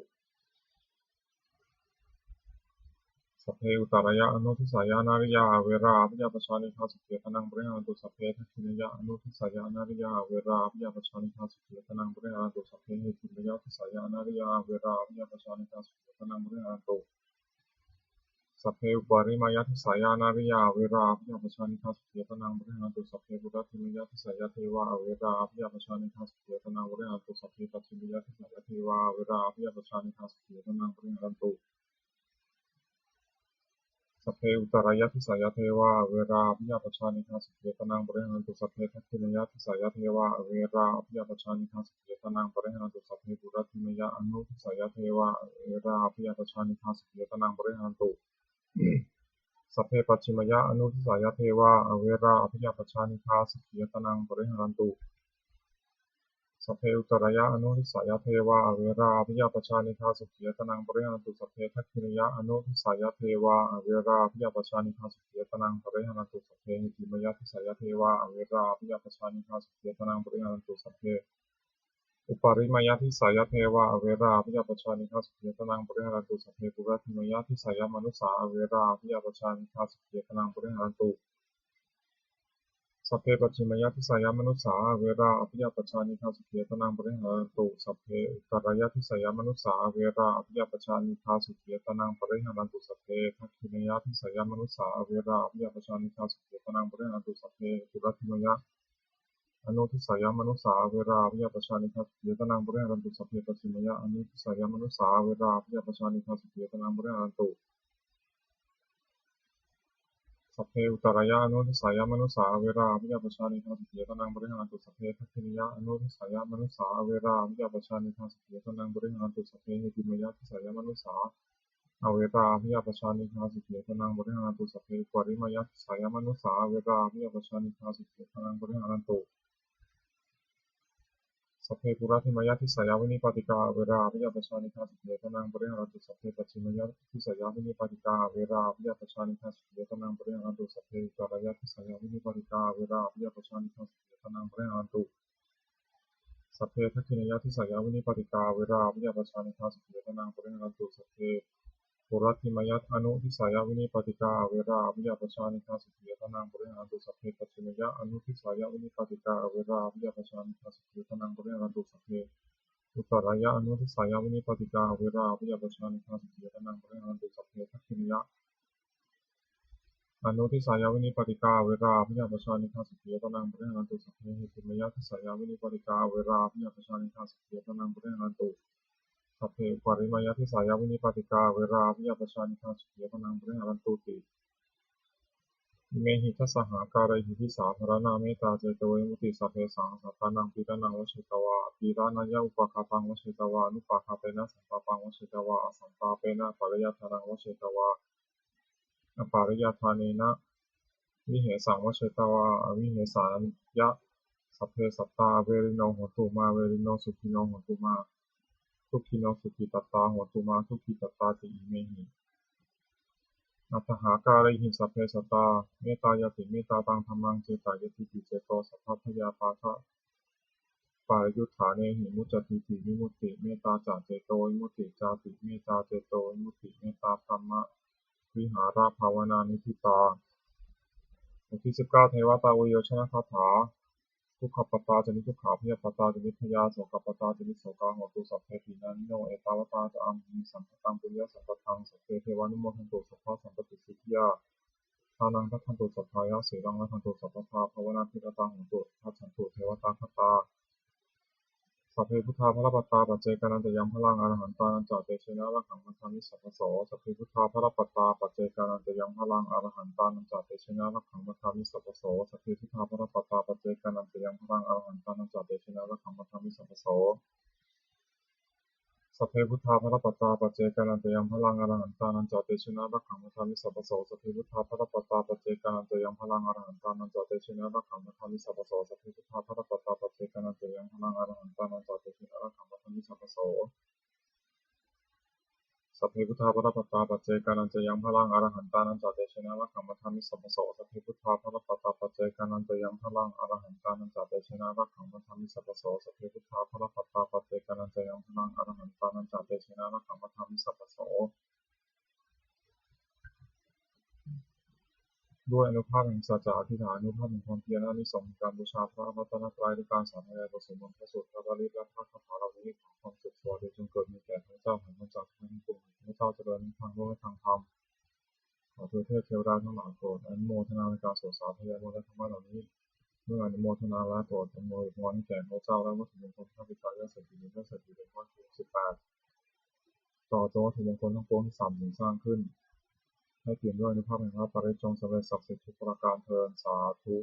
Sabbe uttarāya anudisāya anariyā averā abyāpajjhā anīghā sukhī attānaṃ pariharantu. Sabbe dakkhiṇāya anudisāya anariyā averā abyāpajjhā anīghā sukhī attānaṃ pariharantu. Sabbe heṭṭhimāya disāya anariyā averā abyāpajjhā anīghā sukhī attānaṃ pariharantu. Sabbe uparimāya disāya anariyā averā abyāpajjhā anīghā sukhī attānaṃ pariharantu. Sabbe puratthimāya disāya devā averā abyāpajjhā anīghā sukhī attānaṃ pariharantu. Sabbe pacchimāya disāya devā averā abyāpajjhā anīghā sukhī attānaṃ pariharantu. Sabbe uttarāya disāya devā averā abyāpajjhā anīghā sukhī attānaṃ pariharantu. Sabbe dakkhiṇāya disāya devā averā abyāpajjhā anīghā sukhī attānaṃ pariharantu. Sabbe puratthimāya anudisāya devā averā abyāpajjhā anīghā sukhī attānaṃ pariharantu. Sabbe pacchimāya anudisāya devā averā abyāpajjhā anīghā sukhī attānaṃ pariharantu. Sabbe uttarāya anudisāya devā averā abyāpajjhā anīghā sukhī attānaṃ pariharantu. Sabbe dakkhiṇāya anudisāya devā averā abyāpajjhā anīghā sukhī attānaṃ pariharantu. Sabbe heṭṭhimāya disāya devā averā abyāpajjhā anīghā sukhī attānaṃ pariharantu. Sabbe uparimāya disāya devā averā abyāpajjhā anīghā sukhī attānaṃ pariharantu. Sabbe puratthimāya disāya manussā averā abyāpajjhā anīghā sukhī attānaṃ pariharantu. Sabbe pacchimāya disāya manussā averā abyāpajjhā anīghā sukhī attānaṃ pariharantu. Sabbe uttarāya disāya manussā averā abyāpajjhā anīghā sukhī attānaṃ pariharantu. Sabbe dakkhiṇāya disāya manussā averā abyāpajjhā anīghā sukhī attānaṃ pariharantu. Sabbe puratthimāya anudisāya manussā averā abyāpajjhā anīghā sukhī attānaṃ pariharantu. Sabbe pacchimāya anudisāya manussā averā abyāpajjhā anīghā sukhī attānaṃ pariharantu. Sabbe uttarāya anudisāya manussā averā abyāpajjhā anīghā sukhī attānaṃ pariharantu. Sabbe dakkhiṇāya anudisāya manussā averā abyāpajjhā anīghā sukhī attānaṃ pariharantu. Sabbe heṭṭhimāya disāya manussā averā abyāpajjhā anīghā sukhī attānaṃ pariharantu. Sabbe uparimāya disāya manussā averā abyāpajjhā anīghā sukhī attānaṃ pariharantu. Sabbe puratthimāya disāya vinipātikā averā abyāpajjhā anīghā sukhī attānaṃ pariharantu. Sabbe pacchimāya disāya vinipātikā averā abyāpajjhā anīghā sukhī attānaṃ pariharantu. Sabbe uttarāya disāya vinipātikā averā abyāpajjhā anīghā sukhī attānaṃ pariharantu. Sabbe dakkhiṇāya disāya vinipātikā averā abyāpajjhā anīghā sukhī attānaṃ pariharantu. Sabbe puratthimāya anudisāya vinipātikā averā abyāpajjhā anīghā sukhī attānaṃ pariharantu. Sabbe pacchimāya anudisāya vinipātikā averā abyāpajjhā anīghā sukhī attānaṃ pariharantu. Sabbe uttarāya anudisāya vinipātikā averā abyāpajjhā anīghā sukhī attānaṃ pariharantu. Sabbe dakkhiṇāya anudisāya vinipātikā averā abyāpajjhā anīghā sukhī attānaṃ pariharantu. Sabbe heṭṭhimāya disāya vinipātikā averā abyāpajjhā anīghā sukhī attānaṃ pariharantu. Sabbe uparimāya disāya vinipātikā averā abyāpajjhā anīghā sukhī attānaṃ pariharantu ti. Imehi dasahākārehi disāpharaṇā mettācetovimutti. Sabbesaṃ sattānaṃ pīḷanaṃ vajjetvā, pīḷanāya upāghātaṃ vajjetvā, anupāghātena santāpaṃ vajjetvā, asantāpena pariyādānaṃ vajjetvā, apariyādānena vihesaṃ vajjetvā, avihesanāya sabbe sattā averino hontu mā, verino sukhino hontu mā, sukhino sukhitattā hontu mā, dukkhitattāti. Imehi aṭṭhahākārehi sabbe sattā mettāyatīmettātaṃ dhammaṃ cetāyatī, ceto sabbabhayapādapariyuṭṭhānehi muccatīti. Vimutti mettācetovimutti cāti. Mettācetovimutti mettābrahmavihārabhāvanā niṭṭhitā. บทที่สิบเก้า เทวตาอุยโยชนคาถา Dukkhappattā ca niddukkhā, bhayappattā ca nibbhayā, sokappattā ca nissokā, hontu sabbepi pāṇino. Ettāvatā ca amhehi sambhataṃ puññasampadaṃ, sabbe devānumodantu sabbasampattisiddhiyā. Dānaṃ dadantu saddhāya, sīlaṃ rakkhantu sabbadā, bhāvanābhiratā hontu, gacchantu devatāgatā. Sabbe buddhā balappattā, paccekānañca yaṃ balaṃ, arahantānañca tejena, rakkhaṃ bandhāmi sabbaso. Sabbe buddhā balappattā, paccekānañca yaṃ balaṃ, arahantānañca tejena, rakkhaṃ bandhāmi sabbaso. Sabbe buddhā balappattā, paccekānañca yaṃ balaṃ, arahantānañca tejena, rakkhaṃ bandhāmi sabbaso. Sabbe buddhā balappattā, paccekānañca yaṃ balaṃ, arahantānañca tejena, rakkhaṃ bandhāmi sabbaso. Sabbe buddhā balappattā, paccekānañca yaṃ balaṃ, arahantānañca tejena, rakkhaṃ bandhāmi sabbaso. Sabbe buddhā balappattā, paccekānañca yaṃ balaṃ, arahantānañca tejena, rakkhaṃ bandhāmi sabbaso. Sabbe buddhā balappattā, paccekānañca yaṃ balaṃ, arahantānañca tejena, rakkhaṃ bandhāmi sabbaso. Sabbe buddhā balappattā, paccekānañca yaṃ balaṃ, arahantānañca tejena, rakkhaṃ bandhāmi sabbaso. Sabbe buddhā balappattā, paccekānañca yaṃ balaṃ, arahantānañca tejena, rakkhaṃ bandhāmi sabbaso. ด้วยอานุภาพแห่งสัจจะอธิษฐาน อานุภาพแห่งความเพียร อานิสงส์แห่งการบูชาพระรัตนตรัย ด้วยการสาธยายบทสวดมนต์พระสูตรพระปริตร และพระคาถาเหล่านี้ ขอความสุขสวัสดีจงเกิดมีแก่ข้าพเจ้า ขอความสุขทั้งปวงข้าพเจ้าเจริญทั้งทางโลกและทางธรรม ขอเทวเทพเทวดาทั้งหลายโปรดอนุโมทนาในการสวดสาธยายมนต์และธรรมะเหล่านี้ เมื่ออนุโมทนาแล้วโปรดอำนวยพรให้แก่ข้าพเจ้าและวัตถุมงคลพระปิดตายอดเศรษฐี และเศรษฐีเป็นพระที่สิบแปด ต่อจนวัตถุมงคลทั้งปวงที่สามหมู่สร้างขึ้น ให้เปี่ยมด้วยอานุภาพแห่งพระปริตร จงสำเร็จศักดิ์สิทธิ์ทุกประการเทอญ สาธุ